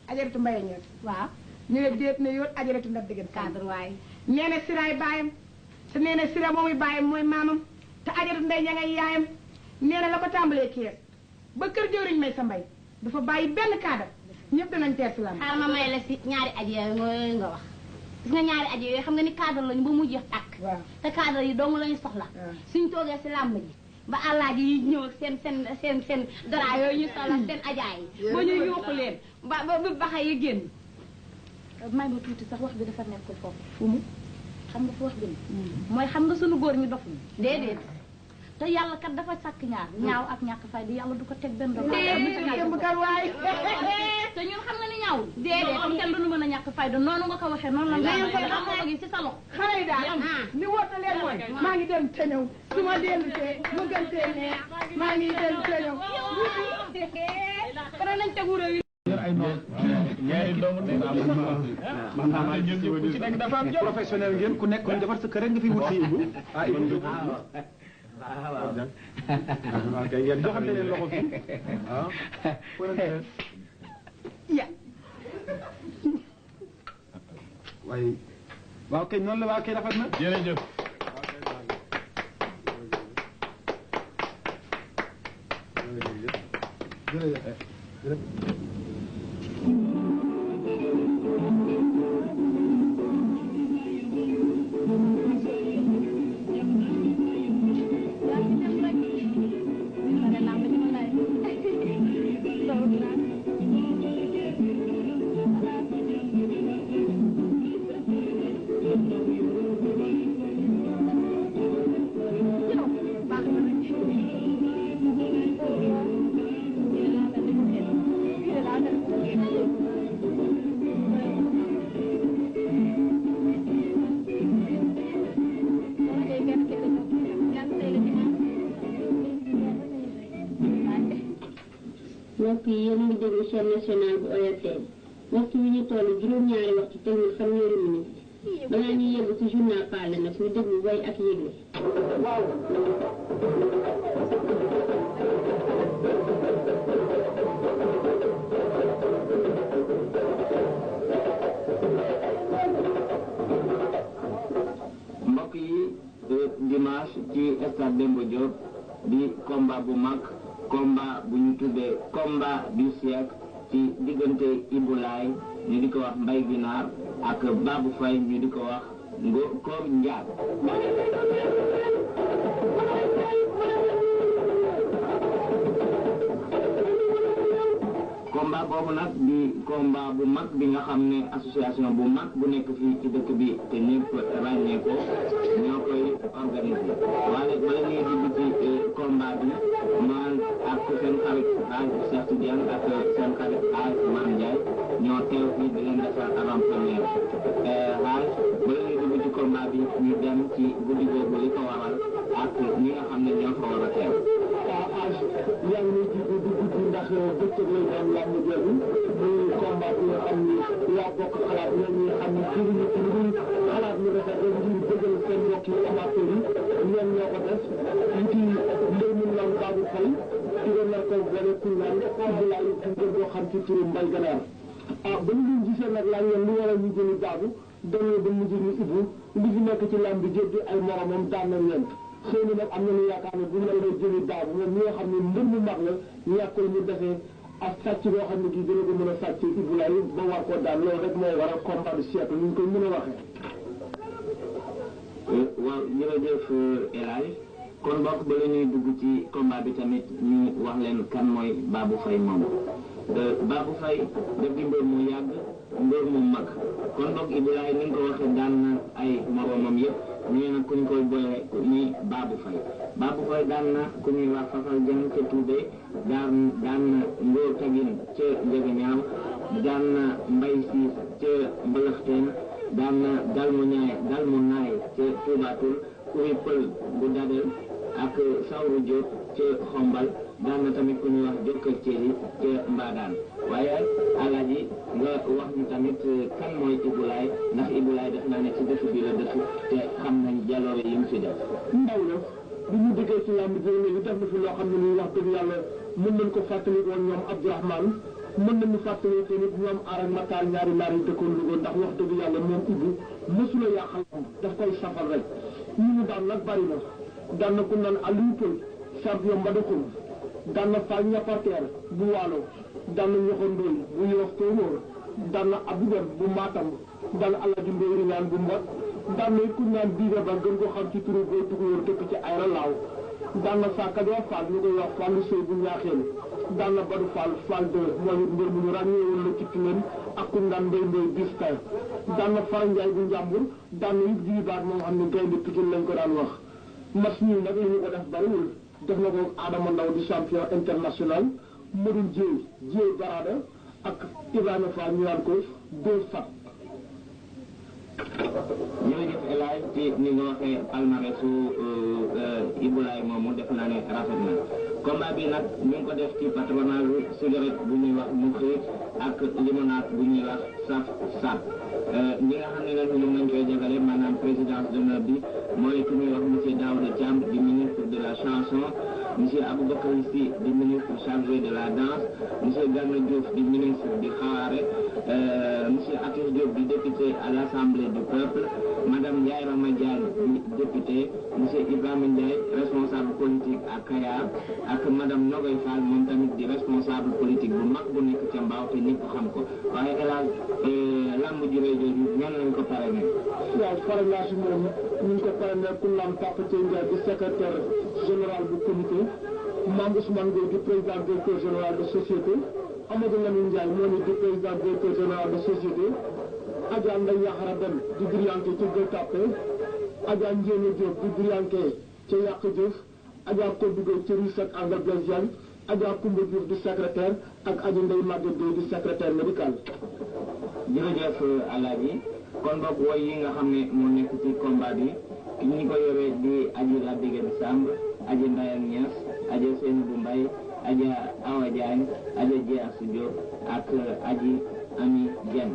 S8: ajaratu mbaye ñeer
S7: waaw
S8: ñu ne déet ne yoon ajaratu ndab diggante
S7: cadre waaye
S8: nee na siraay baayam te nee na sira moomuy baayam mooy maamam te ajaratu ndey ña ngay yaayam nee na la ko tàmbalee kees ba kër jëwriñ may sa mbay dafa bàyyi benn cadre ñëpp danañ teer si làmb
S7: xaar ma may la si ñaari aji yooyu nga wax gis nga ñaari aji yooyu xam nga ni cadre lañu ba mu jeex tàkk te cadre yi dong lañu soxla suñ toogee si làmb ji ba àllaaji yi ñëw ak seen dara yooyu ñu soxla seen ajaay yi ba ñu yuuxu leen ba baxa yi génn may ma tuuti sax wax bi dafa nekkul foofu fu mu xam nga fu wax bi mooy xam nga sunu góor ñi dofuñu déedéet te yàlla kat dafa sàkk ñaar ñaaw ak ñàkk fay di yàlla du ko teg benn doom
S8: kar waay
S7: te ñun xam nga ni ñaawul déedéet am kenn duñu mën a ñàkk fay noonu nga ko waxee noonu la nga koy xam nga gi ci sa loxo
S8: xale yi daal li woote leen mooy maa ngi dem te ñëw su ma dellu see mu gën see neex maa ngi dem te ñëw
S7: kon nañ tegu réew yi
S3: ñaari doomu ne man ñun ñëpp ku ci nekk dafa am jom
S6: professionnel ngeen ku nekk kon defar sa kër rek nga fi wut si Ibou Ibou waaw kay ngeen joxante leen loxo fii
S8: ya
S6: waaye waaw kay noonu la waaw kay rafet na
S3: jërëjëf
S10: mbokk yi yéen a ngi déglu chaîne nationale bu ORTM waxtu wi ñu toll juróom-ñaari waxtu tegul fanweeri minute balaa ñuy yegg ci journal parlé nag ñu déglu way ak yëgle.
S11: mbokk yi dimanche ci stade Demba Diop di combat bu mag combat bu ñu tuddee combat du siècle ci diggante Ibou Laye ñu di ko wax Mbay Ginaar ak Babou Faye ñu di ko wax Koor Njaar. combat boobu nag di combat bu mag bi nga xam ne association bu mag bu nekk fii ci dëkk bi te ñëpp ràññee ko ñoo koy organiser waaye bala ñuy dugg ci combat bi man ak seen xarit Aj Cheikh Tidiane ak seen xarit Aj Man Ndiaye ñoo teew fii di leen defar avant première Aj bala ñuy dugg ci combat bi ñu dem ci guddi googu li ko waral ak ñi nga xam ne ñoo fa war a teew.
S12: Aj yaa ngi ci guddi ndax bëccëg lay doon làmb jooju muy combat bi nga xam ni yaa bokk xalaat ñoom ñi nga xam ni jëriñu ci lu dul xalaat lu rafet rek ngir bëggal seen mbokk yi amateur yi ñoom ñoo ko def ñu ci mbir mu naan Babou Faye ci doon nar ko boole ku naan Abdoulaye ci ngeen koo xam ci turu Mbay Ganaar ba ñu leen gisee nag laaj leen lu waral ñu jëli Babou dañoo ba mujj ñu Ibou li fi nekk ci làmb jëb bi ay moromam daan na leen xëy na nag am nañu yaakaar ne bu ñu la jëli Babou moom ñi nga xam ne mbir mu mag la ñàkkul ñu defee ak sàcc boo xam ne kii dina ko mën a sàcc Ibou Laye ba war koo daan loolu rek moo waral combat du siècle ñu koy mën a waxee.
S11: waaw jërëjëf El Hadj kon bokk ba la ñuy dugg ci combat bi tamit ñu wax leen kan mooy Babou Faye moom Babou Faye daf di mbër mu yàgg mbër mu mag kon bokk Ibou Laye ni nga ko waxee daan na ay moromam yëpp ñu ne nag ku ñu koy boole ni Babou Faye Babou Faye daan na ku ñuy wax Fafal Jeng ca Toubé daan na Ngor Tagin ca Njëgañaaw daan na Mbay Siis ca Mbalaxteen daan na Dalmu Naay ca Tuubaatul Kuri Pël bu Dadel ak Sawru Diop ca Xombal daan na tamit ku ñuy wax Jokkal Ceeli ca Mbaadaan waaye Alaaji nga wax ñu tamit kan mooy Ibou Laye ndax Ibou Laye def naa ne ci dëkk bi la dëkk te xam nañ jaloore yi mu fi def.
S12: ndaw la bu ñu déggee ci làmb ji léegi def na fi loo xam ne nii wax dëgg yàlla mën nañ ko fàttali woon ñoom Abdourahmane mën nañu fàttali tamit ñoom Arak Matar ñaari naar yi dëkkoon Louga ndax wax dëgg yàlla moom Ibou mësula yàqal daf koy safal rek ñu ñu daan nag bari na daan na ku naan Aliou Pël champion Mbadakhoum daan na Fall Ñapateer bu Waalo daan na Ñoxondooy bu Yoof Tóoróor daan na Abdou Dem bu Matam daan na Alaaji Mbay Riñaan bu Mbot daan na ku naan Biiga Ba gën ko xam ci turu Góor Tukulóor dëkk ci Ayra Laaw daan na Sakadoo Fall ñu koy wax Fallu Sey bu Ñaaxeen daan na Badu Fall 2 mooy mbir mu ñu ràññee woon la ci Tilène ak ku naan Mbay Mbay Biskay daan na Fara Njaay bu Njàmbur daan na it Jibi Baat moo xam ne gaynde Pikine lañ ko daan wax mas ñii nag li ñu ko def bariwul def na ko Adama Ndaw di champion international Modou Jéey Barada ak Ibrahima Fall ñu naan ko deux fat.
S11: jërëjëf El Hadj ci ni nga waxee palmarèsu Ibou Laye moomu def naa ne rafet na combat bi nag ñu ngi ko def ci patronage cigarette bu ñuy wax Mouxi ak limonade bu ñuy wax Saf Sap ñi nga xam ne nag ñoom lañ koy jagale maanaam présidence d'honneur bi mooy ku ñuy wax monsieur Daouda Thiam di ministre de la chanson monsieur Aboubacar Sy di ministre chargé de la danse monsieur Gana Diouf di ministre di xawaare monsieur Atis Diop di député à l'Assemblée du peuple madame Ndiaye Rama Diagne di député monsieur Ibrahima Ndiaye responsable politique à Kayar ak madame Nogoy Fall moom tamit di responsable politique bu mag bu nekk ca Mbaaw te ñëpp xam ko waaye elage lamb ji rëy jooju ñan lañ ko parrainé.
S12: waaw parrainage bi moom ñu ngi ko parrainé ku naan Papa Thiel Ndiaye di secrétaire général bu comité Mame Ousmane Gueye di président directeur général de société Amadou Lamine Ndiaye moo ni di président directeur général de société Adja Ndeye Yaxara Dem di diriyanke ca Gueule Tapée Adja Ndiémé Diop di diriyanke ca Yàq Jëf Adja Kodou Gueye ca Rue 7 Angle Blaise Diagne Adja Koumba Diouf di secrétaire ak Adja Ndeye Maguette Gueye di secrétaire médical.
S11: jërëjëf Alaaji kon boog woy yi nga xam ne moo nekk ci combat bi ki ñi ko yoree di Aji Labigen Samb Aji Mbayang Niass Aji Seynabou Mbaye Aji Awa Diagne Aji Diassou Diop ak Aji Ami Dieng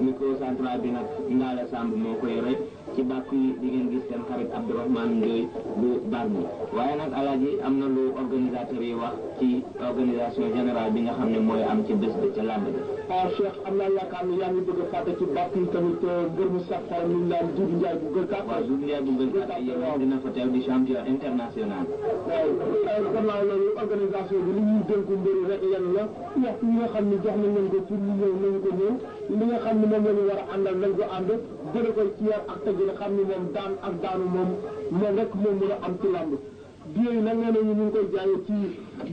S11: micro central bi nag Ndala Samb moo ko yore ci bàkku yi di ngeen gis seen xarit Abdourahmane Ndoye bu Bargny waaye nag Alaaji am na lu organisateur yi wax ci organisation générale bi nga xam ne mooy am ci bés bi ca làmb bi
S12: Cheikh am naa yaakaar ne yaa ngi bëgg a fàtte ci bàtt yi tamit gërëm sax xool ñu naan Doudou Ndiaye bu Gueule Tapée.
S11: waaw Doudou Ndiaye bu Gueule Tapée yéen dina fa teew di champion international.
S12: waaw gannaaw loolu organisation bi li ñuy dénku mbëri rek yan la waxtu yi nga xam ne jox nañ leen ko pour ñu ñëw nañu ko ñëw li nga xam ne moom la ñu war a àndal nañ ko ànd jële ko ci yar ak teg nga xam ne moom daan ak daanu moom rek moom mën a am ci làmb biir yi nag nee nañu ñu ngi koy jaayee ci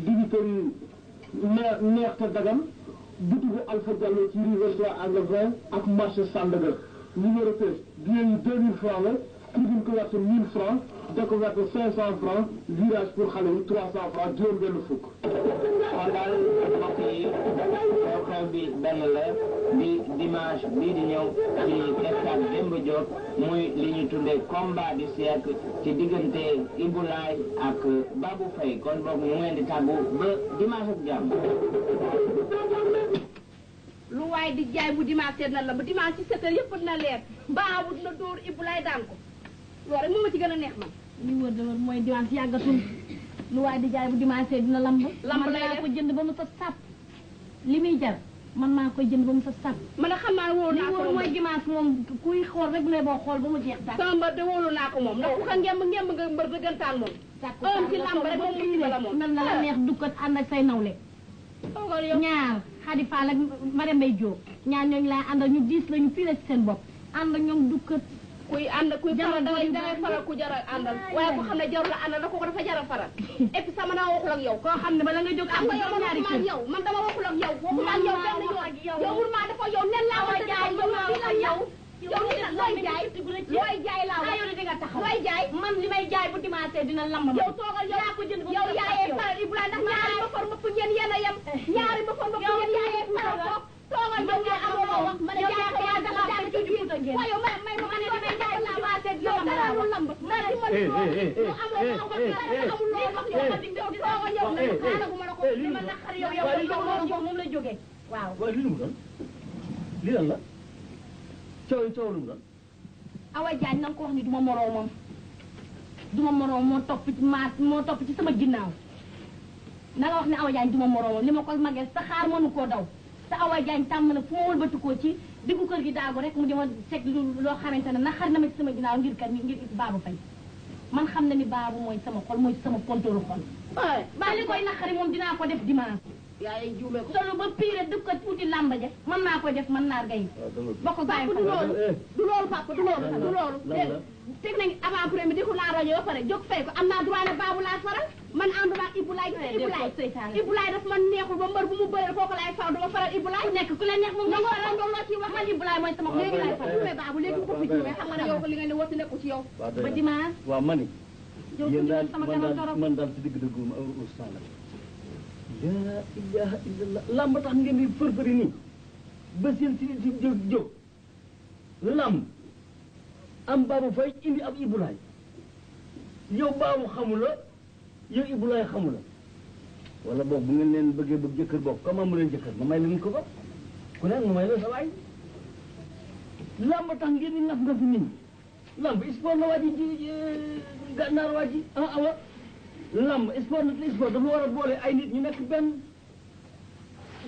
S12: dibiteri yi neex te dagan butigu Alpha Diallo ci rue 23 angle 20 ak marché Sandaga numéro 13 biir yi 2000 francs la tribune couverte 1000 francs découverte 500 francs virage pour xale yi 300 francs juróom benn fukk.
S11: kon daal mbokk yi xew bi benn la di dimanche bii di ñëw ci stade Demba Diop muy li ñu tuddee combat du siècle ci diggante Ibou Laye ak Babou Faye kon boog ñu ngi leen di tàggu ba dimanche ak jàmm.
S7: lu waay di jaay bu dimanche na la ba dimanche ci 7 heures yëpp dina leer Babou dina dóor Ibou Laye daan ko loolu rek moo ma ci gën a neex man.
S13: li wër de wër mooy dimanche yàggatul lu waay di jaay bu dimanche dina lamb.
S7: lamb
S13: man
S7: lay
S13: maa
S7: def
S13: ko jënd ba mu saf sàpp li muy jar man maa koy jënd ba mu saf sàpp.
S7: man a xam naa wóolu
S13: li
S7: naa ko
S13: wër mooy dimanche moom kuy xool rek ne boo xool ba mu jeex tàkk.
S7: sama mbër de wóolu naa ko moom ndax ku ko ngemb nga mbër dëggantaan moom. ci lamb rek moom musiba la moom.
S13: mel na la neex dukkat ànd ak say nawle. ñaar Xadi Fall ak Marème Mbaye Diop ñaar ñooñu laa àndal ñu diis lañu fii la ci seen bopp ànd ak ñoom dukkat
S7: kuy faral dangay faral ku jar a àndal waaye ko xam ne jarul a àndal da ko dafa jar a faral et puis sama naa waxul ak yow
S13: koo xam ne bala nga jóg
S7: am nga yow man waxuma ak yow man dama waxul ak yow waxuma ak yow benn yoon yow wul maa dafa yow nen laa ko jaay yow looy jaay laa wax yow di nga taxaw looy jaay
S13: man li may jaay bu dimanche dina lamb
S7: yow toogal yow ko jënd yow yaayee faral Ibrahima ndax ñaari ba for mbëpp ñeen yéen a yem ñaari ba for mbëpp ñeen yaayee faral ko toogal yow nga amoo loo wax man jaay ko yaa dama jaay ci biir waaye yow may ma ne damay jaay bu dimanche yow dara lu lamb dara ci man lu amul loo wax amul loo wax yow ma di toogal yow xaanaguma la ko li ma naqari yow yow moom la jógee waaw
S14: waaye li mu doon li lan la coow lu mu doon
S13: Awa Diagne na nga ko wax ni duma moroomam moo topp ci sama ginnaaw na nga wax ne Awa Diagne duma moroomam li ma ko magee sa xaar mënu koo daw te Awa Diagne tàmm na fu ma wëlbatikoo ci diggu kër gi daagu rek mu di ma teg loo xamante ne naxar na ma ci sama ginnaaw ngir Babou Faye man xam na ni Babou mooy sama xol mooy sama kontóoru xol ba li koy naxari moom dinaa ko def dimanche
S7: yaay juume ko
S13: solo ba pire dëkk ko tuuti lamba ja man maa koy def man naar gay bokk gaay
S7: du loolu papa du loolu teg nañ avant premier di ko laa rajo ba pare jóg fay ko am naa droit ne Babou laa faral man ànduma ak Ibou Laye daf man neexul ba mbër bu mu bëreel kooku laay faral dama faral Ibou Laye
S13: nekk ku la neex moom nga faral
S7: loolu la ci wax
S13: man Ibou Laye mooy sama
S7: léegi laay faral juume Babou léegi ko fi juume xam nga ne yow ko li nga ne wasi nekku ci yow
S13: ba dimanche
S14: waaw mani yéen daal man daal ci digg dëggu oustaz la laa ilaha illallah lamb tax ngeen di fërfëri nii ba seen si jóg lamb am Babou Faye indi ab Ibou Laye yow Babou xamula yow Ibou Laye xamula wala boog bu ngeen leen bëggee bëgg jëkkër boog comme amu leen jëkkër ma may leen ko bopp ku nekk ma may leen sa waay lamb tax ngeen di naf nga fi nit ñi lamb sport la waa ji gànnaar waa ji awa lamb sport nag la sport dafa war a boole ay nit ñu nekk benn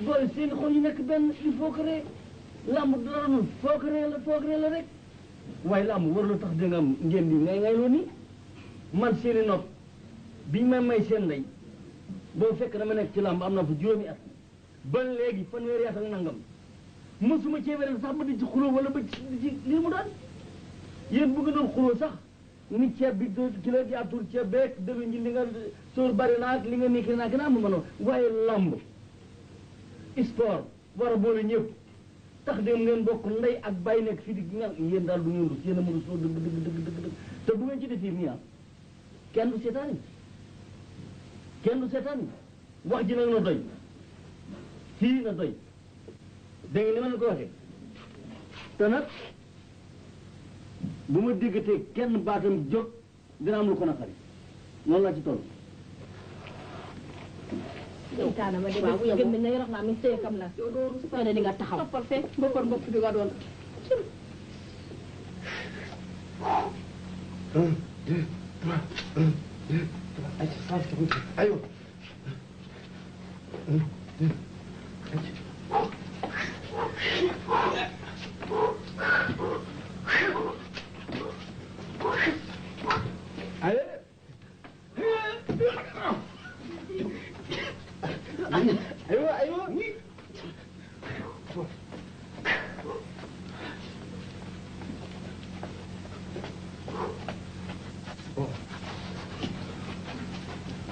S14: boole seen xol ñu nekk benn il faut que rek lamb dara noonu foog la rek waaye lamb war la tax da nga am ngeen di ngay loo nii man seeni nopp biñ ma may seen ndey boo fekk dama nekk ci lamb am na fa juróomi at ba léegi fanweeri at ak nangam mosuma cee wéral sax ba di ci xuloo wala ba ci lii mu doon yéen bu nga doon xuloo sax ni ceeb bi ki la di atur ceeb beeg dëgg ñi li nga sóor bari naag li nga nekki naa gën a am ma noonu waaye lamb sport war a boole ñëpp tax dem ngeen bokk ndey ak bàyyi nekk fii di nga yéen daal du ngeen rus yéen a mën a soo dëgg te bu ngeen ci defee nii kenn du seetaan wax ji nag na doy fii na doy dégg nga ni ma leen ko waxee te nag bu ma déggatee kenn baatam jóg dina am lu ko naqari noonu laa ci toll.
S13: yow taana ma de waaw gën nañ wax naa mi seekam la yow de di nga taxaw
S7: toppal fee boppal bopp bi nga doon
S2: 1 2 3 1 2 3 aywa 1 2 3 aywa 1 2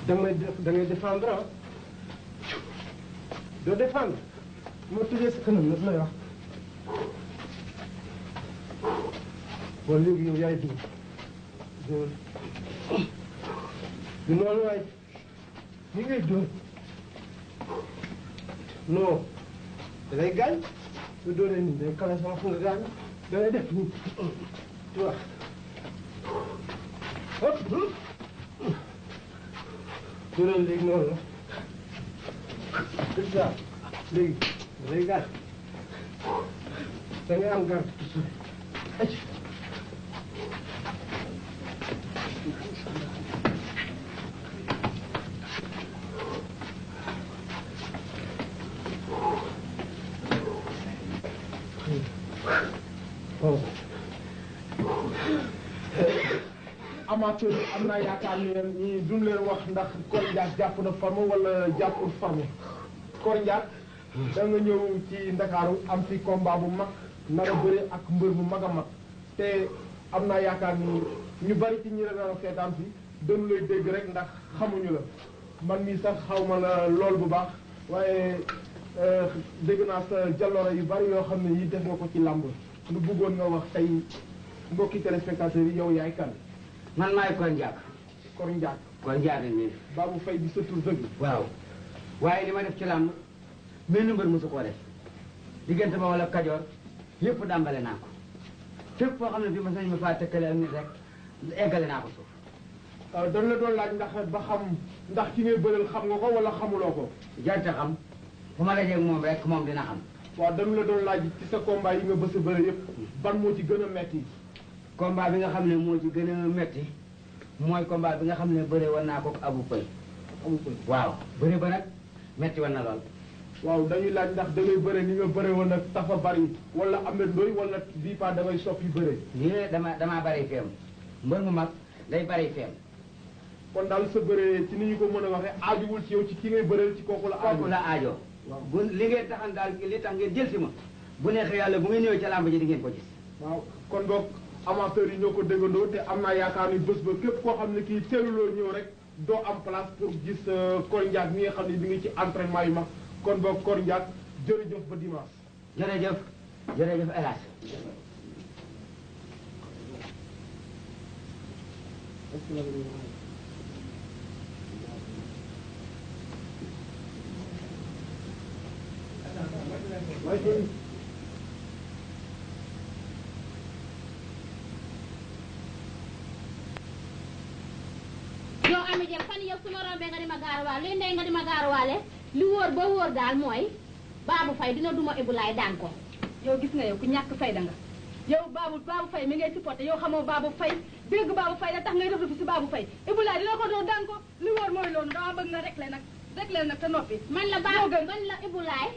S2: da ngay défendre ah doo défendre moo tëjee sa kanam nag lay wax bon léegi yow yaay dugg du noonu waay ni ngay dóor non da ngay gaañ su dóoree nii day kale sama fu nga gaañ da ngay def nii tu vois hop dóoral léegi noonu la c'est ça léegi da ngay gaañ da ngay am garde aj
S12: amateur yi am naa yaakaar ni ñi duñ leen wax ndax Kor Ndiak jàpp na forme wala jàppul forme Kor Ndiak da nga ñëw ci Ndakaaru am fi combat bu mag nar a bëre ak mbër bu mag a mag te am naa yaakaar ni ñu bari ci ñi la doon seetaan fi dañu lay dégg rek ndax xamuñu la man mii sax xaw ma la lool bu baax waaye dégg naa sa jaloore yu bari yoo xam ne yi def nga ko ci làmb lu bëggoon nga wax tey mbokki téléspectateurs yi yow yaay kan.
S6: man maay Kor Ndiak.
S12: Kor Ndiak.
S6: Kor Ndiak nii.
S12: Babou Faye di sa tur dëgg.
S6: waaw waaye li ma def ci làmb benn mbër mosu koo def diggante ba wala Kajoor yëpp dàmbale naa ko fépp foo xam ne bii mos nañu ma faa tëkkale ak nit rek eggale naa ko suuf.
S12: dañ la doon laaj ndax ba xam ndax ki ngay bëreel xam nga ko wala xamuloo ko.
S6: jarta xam fu ma dajee ak moom rek moom dina xam.
S12: waaw dañ la doon laaj ci sa combat yi nga bës a bëre yëpp ban moo ci gën a metti.
S6: combat bi nga xam ne moo ci gën a metti mooy combat bi nga xam ne bëre woon naa ko Abou Faye.
S12: Abou Faye
S6: waaw bëre ba nag metti woon na lool.
S12: waaw dañuy laaj ndax da ngay bëre ni nga bëre woon nag tafa bari wala Ameth Ndoye wala bii pas da ngay soppi bëre.
S6: lii damaa bari feem mbër mu mag day bari feem.
S12: kon daal sa bëre ci ni ñu ko mën a waxee aajuwul ci yow ci ki ngay bëreel ci kooku la aajo.
S6: kooku la aajo. bu li ngeen taxan daal li tax ngeen jël si ma bu neexee yàlla bu ngeen ñëwee ca làmb ji di ngeen ko gis.
S12: waaw kon boog amateurs yi ñoo ko déggandoo te am naa yaakaar ni bés ba képp koo xam ne kii teeluloo ñëw rek doo am place pour gis Kor Ndiak mi nga xam ne bi ngi ci entraînement yu mag kon boog Kor Ndiak jërëjëf ba dimanche.
S6: jërëjëf jërëjëf El Hadj.
S7: yow Ami Dieng fan yow su ma rombee nga di ma gaaruwaale luy ndey nga di ma gaaruwaale li wóor ba wóor daal mooy Babou Faye dina duma Ibou Laye daan ko.
S13: yow gis nga yow ku ñàkk fayda nga yow Babou Faye mi ngay supporté yow xamoo Babou Faye dégg Babou Faye la tax ngay def si Babou Faye Ibou Laye dina ko doon daan ko li wóor mooy loolu dama bëgg nga réglé nag te noppi.
S7: man la Ibou Laye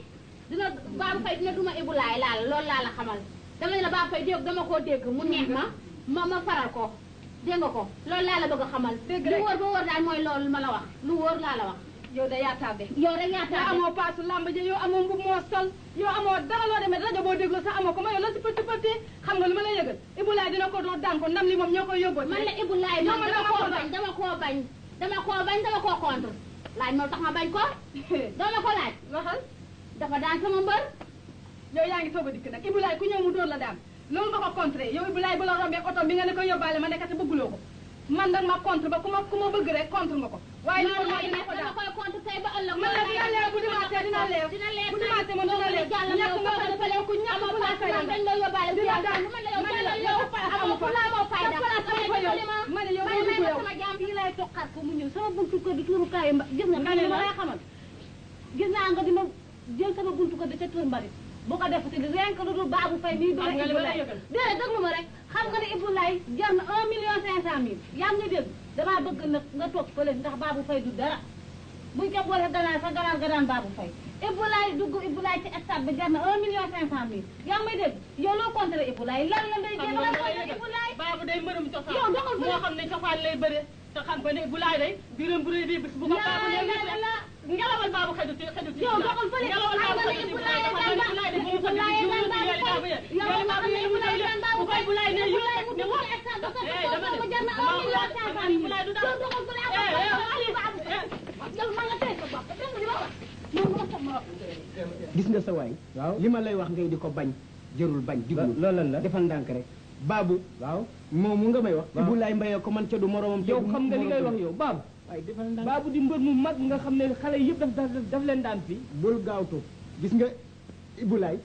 S7: dina Babou Faye dina duma Ibou Laye loolu laa la xamal dama ne la Babou Faye dégg dama koo dégg mu neex ma faral ko dégg nga ko loolu laa la bëgg a xamal. dégg rek lu wóor ba wóor daal mooy loolu ma la wax lu wóor laa la wax.
S13: yow da yaa tardé.
S7: yow rek yaa tardé
S13: amoo paasu lamb ji yow amoo mbub moo sol yow amoo dara loo demee rajo boo déglu sax amoo ko ma yow la si petit petit xam nga lu ma lay yëgal Ibou Laye dina ko doon daan ko ndam li moom ñoo koy yóbboo.
S7: man la Ibou Laye man dama koo bañ dama koo contre laaj moo tax ma bañ ko doo la ko laaj.
S13: waxal
S7: dafa daan sama mbër.
S13: yow yaa ngi soog a dikk nag Ibou Laye ku ñëw mu dóor la daan loolu nga ko contré yow Ibou Laye bu la rombee oto bi nga ne ko yóbbaale ma nekkati bëgguloo ko man nag ma contre ba ku ma bëgg rek contre nga ko. waaye li ma dina ko dama koy contre tey ba ëllëg. man la dina leer bu dimanche dina leer bu dimanche man dina leer ñàkk nga ko defale ku ñàkk bu la fay dañ la yóbbaale dina daan man la yow amu fa la moo fay da man yow yow
S7: sama jaam yi lay toqat ko mu ñëw sama buntu kër di tuuru kaay gis nga ma lay xamal gis naa nga dina jël sama buntu kër di ca tur mbarit bu ko defati rien que lu dul Babou Faye mii du Ibou Laye déedéet déglu ma rek xam nga ne Ibou Laye jar na 1,5 million yaa ngi dégg damaa bëgg nag nga toog fële ndax Babou Faye du dara buñ ko boole ganaar sax ganaar nga daan Babou Faye Ibou Laye dugg Ibou Laye ci stade bi jar na 1,5 million yaa ngi may dégg yow loo contre Ibou Laye lan la day jéem a contre Ibou Laye
S9: Babou day mbërëm cosaan
S7: yow doxal fële
S9: moo xam ne cosaan lay bëre te xam nga ne Ibou Laye day biram bu rëy bi bis bu ko ngelawal Babou xëy
S7: yow doxal fële
S9: ngelawal Babou xëy
S6: gis nga sa waay
S14: waaw
S6: li ma lay wax ngay di ko bañ jërul bañ diglu
S14: loolu la
S6: defal ndànk rek baabu
S14: waaw
S6: moomu nga may wax Ibou Laye Mbaye ko man ca du moromam
S14: yow xam nga li ngay wax yow baabu
S6: waaye defal ndànk
S14: baabu di mbër mu mag nga xam ne xale yëpp daf leen daan fii
S6: bul gaawtu gis nga Ibou Laye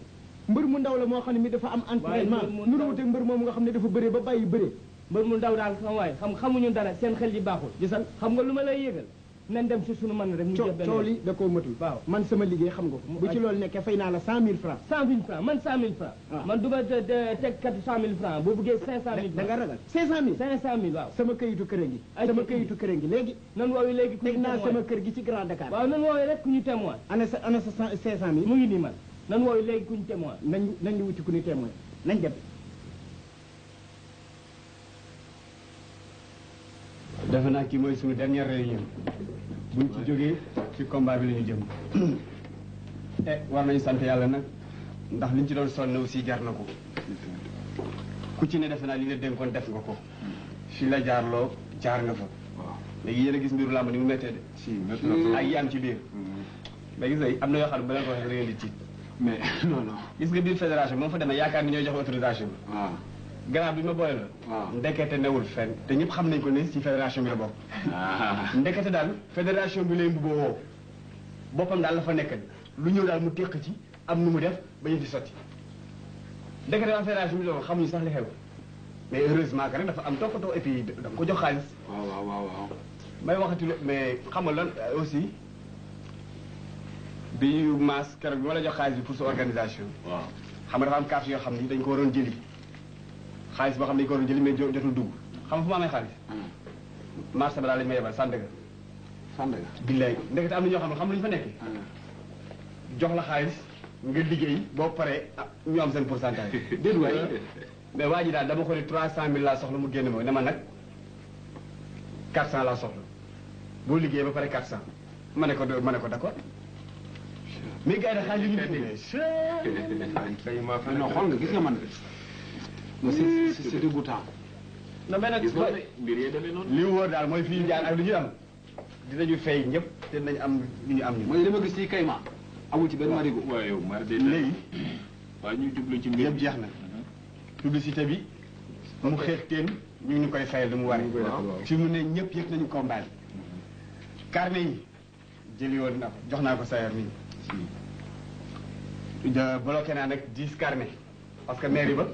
S6: mbër mu ndaw la moo xam ne mi dafa am entraînement nu rawute mbër moomu nga xam ne dafa bëree ba bàyyi bëree
S14: mbër mu ndaw daal sama waay xamuñu dara seen xel yi baaxul gisal xam nga lu ma lay yëgal nañ dem si sunu man rek mu jël benn
S6: coow li da koo matul waaw man sama liggéey xam nga ko bu ci loolu nekkee fay naa la 100 000 francs
S14: 100 000 francs man 100 000 francs man du ma teg kat 100 000 francs boo bëggee 500 000
S6: da nga ragal 500 000
S14: 500 000 waaw
S6: sama këyitu kër ngi sama këyitu kër ngi léegi
S14: nan woowi léegi
S6: teg naa sama kër gi ci Grand Dakar
S14: waaw nan woowi rek ku ñu témoin
S6: ana sa 500 000
S14: mu ngi nii man nan woowi léegi ku ñu témoin
S6: nañ wuti ku ñu témoin nañ dem defe naa kii mooy suñu dernière réunion buñ ci jógee ci combat bi la ñu jëm war nañu sant yàlla nag ndax liñ ci doon sonn aussi jar na ko ku ci ne defe naa li la dénkoon def nga ko fii la jaarloo jaar nga fa léegi yéen a gis mbiru làmb ni mu méttee de ak yi am ci biir mais gis nga am na yoo xam ne ba leen ko waxee da ngeen di tiit mais non non gis nga biir fédération moom fa demee yaakaar ni ñooy jox autorisation bi waaw gannaaw bi ma boole la waaw ndekete newul fenn te ñëpp xam nañ ko ne ci fédération bi la bokk ndekete daal fédération bi lay mbubboo woo boppam daal la fa nekk lu ñëw daal mu teq ci am nu mu def ba ñu fi sotti ndekete daal fédération bi loolu xamuñu sax li xew mais heureusement que rek dafa am toppatoo et puis da ko jox xaalis waaw may waxati mais xam nga lan aussi bi maas keroog bi ma la jox xaalis bi pour sa organisation waaw xam nga dafa am carte yoo xam ni dañ ko waroon jëli xaalis boo xam ne dañu ko waroon jëli mais jotul dugg xam nga fu ma amee xaalis marché ba daal lañu ma yebal Sandaga billaay ndekete am na ñoo xam ne xam lu ñu fa nekk jox la xaalis nga liggéey boo paree ñu am seen pourcentage déet waay mais waa ji daal dama ko ne 300 000 laa soxla mu génn ma ne ma nag 400 laa soxla boo liggéeyee ba pare 400 ma ne ko d'accord mais gars yi nag xaalis yi ñu
S3: non xool nga gis nga man c'est dégoûtant
S6: non mais nag
S4: mbir yee demee noonu
S6: li mu wóor daal mooy fii jaar ak lu ñu am dinañu fay ñëpp te dinañ am lu ñu am ñu
S3: mooy li ma gis ci Kayma amul ci benn marigo
S4: waaye yow mar de
S6: léegi
S4: waaye ñu jublu ci mbir
S6: yëpp jeex na publicité bi mu xeex teen ñu ngi koy fayal lu mu waree fi mu ne ñëpp yëg nañu combat bi carnet yi jëli woon na ko jox naa ko sayar nii bloqué naa nag 10 carnet parce que mairie ba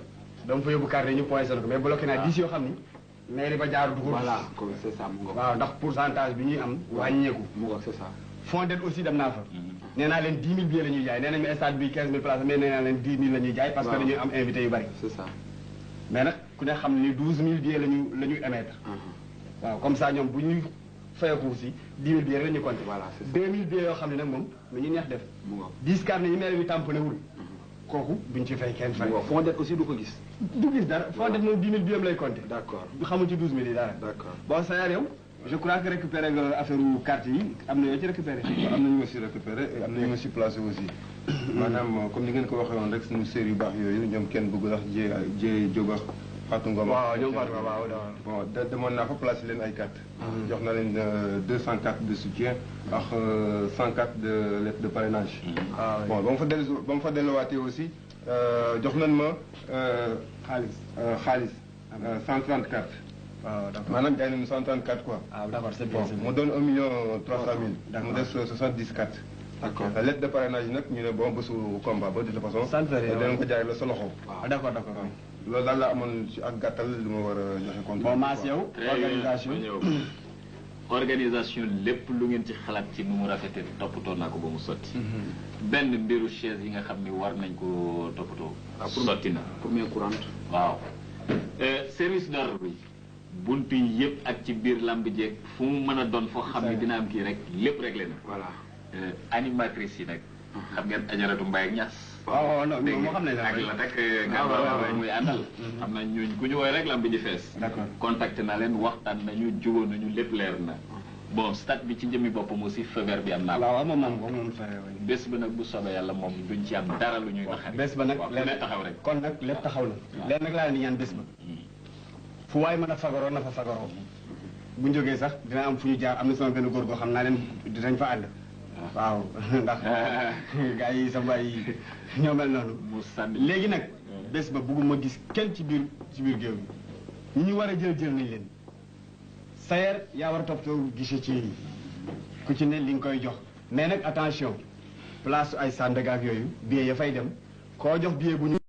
S6: dama fa yóbbu carnet ñu poinçonné ko mais bloqué naa 10 yoo xam ni mairie ba jaaru dugub
S3: voilà c'est ça mu
S6: waaw ndax pourcentage bi ñuy am wàññeeku
S3: mu ngoog c'est ça
S6: fond d'aide aussi dem naa fa nee naa leen 10 000 billets la ñuy jaay nee nañ ma stade bi 15 000 places mais nee naa leen 10 000 la ñuy jaay parce que dañuy am invité yu bari
S3: c'est ça
S6: mais nag ku ne xam ni 12 000 billets la ñuy émettre waaw comme ça ñoom bu ñuy fayeku aussi 10 000 billets la ñuy compter
S3: voilà
S6: 2 000 billets yoo xam ne nag moom lu ñu neex def 10 carnet yi maire bi tamponné wul kooku duñ ci fay kenn fay
S3: fond d'aide aussi du ko gis
S6: du gis dara fond d'aide moom 10 000 billets lay compter
S3: d'accord
S6: du xamul ci 12 000 yi dara
S3: d'accord
S6: bon sa yaar yow je crois que récupéré nga affaire carte yi am na yoo ci récupéré
S2: am nañu aussi récupéré am nañu aussi placé aussi maanaam comme ni ngeen ko waxee woon rek suñu série yu baax yooyu ñoom kenn bëgg wax jee jógax Fatou Ngom
S6: waaw ñoom Fatou Ngom waaw
S2: bon demoon naa fa placé leen ay carte jox na leen 200 cartes de soutien ak 100 cartes de lettre de parrainage bon ba ma fa delluwaatee aussi jox nañ ma xaalis 130 cartes
S6: waaw d'accord
S2: maanaam jaay nañu 134 quoi.
S6: ah d'accord c'est bien
S2: mu doon 1 300 000. mu des 70 cartes.
S6: d'accord
S2: lettre de parrainage yi nag ñu ne bon bésu combat ba de toute façon. danañ ko jaay la sa loxo.
S6: waaw d'accord
S2: loolu daal la amoon ci ak gàttal lu ma war a joxe compte.
S6: bon maas yow.
S4: organisation lépp lu ngeen ci xalaat ci nu mu rafetee toppatoo naa ko ba mu sotti. benn mbiru chaise yi nga xam ni war nañ ko toppatoo. sotti na
S3: première courante.
S4: waaw service d'ordre bi. buntu yi yëpp ak ci biir lamb jeeg fu mu mën a doon foo xam ne dina am kii rek lépp réglé na.
S3: voilà
S4: animatrice yi nag. xam ngeen ajaratu Mbaye ak Niass.
S6: waaw non moo xam ne
S4: ak la rek gàllankoor muy àndal. xam nañ ñooñu ku ñu woowee rek lamb ji fees.
S6: d'accord
S4: contacté na leen waxtaan nañu jubóo nañu lépp leer na. bon stade bi ci njëmmi boppam aussi feu vert bi am naa ko.
S6: waaw moom
S4: bés ba nag bu soobee yàlla moom duñ ci am dara lu ñuy naxari.
S6: bés ba nag
S4: lépp taxaw rek.
S6: kon nag lépp taxaw na. leen nag laa leen di ñaan bés ba. fu waay mën a fagaroo na fa fagaroo bu ñu jógee sax dina am fu ñu jaar am na sama benn góor goo xam naa leen dinañ fa ànd
S1: waaw ndax gars yi sama yi ñoo mel noonu léegi nag bés ba bugguma gis kenn ci biir géew bi ñi ñu war a jël nañ leen Sayer yaa war a toppatoo guichet ci ku ci ne li nga koy jox mais nag attention place ay Sandaga ak yooyu billet ya fay dem koo jox billet bu ñu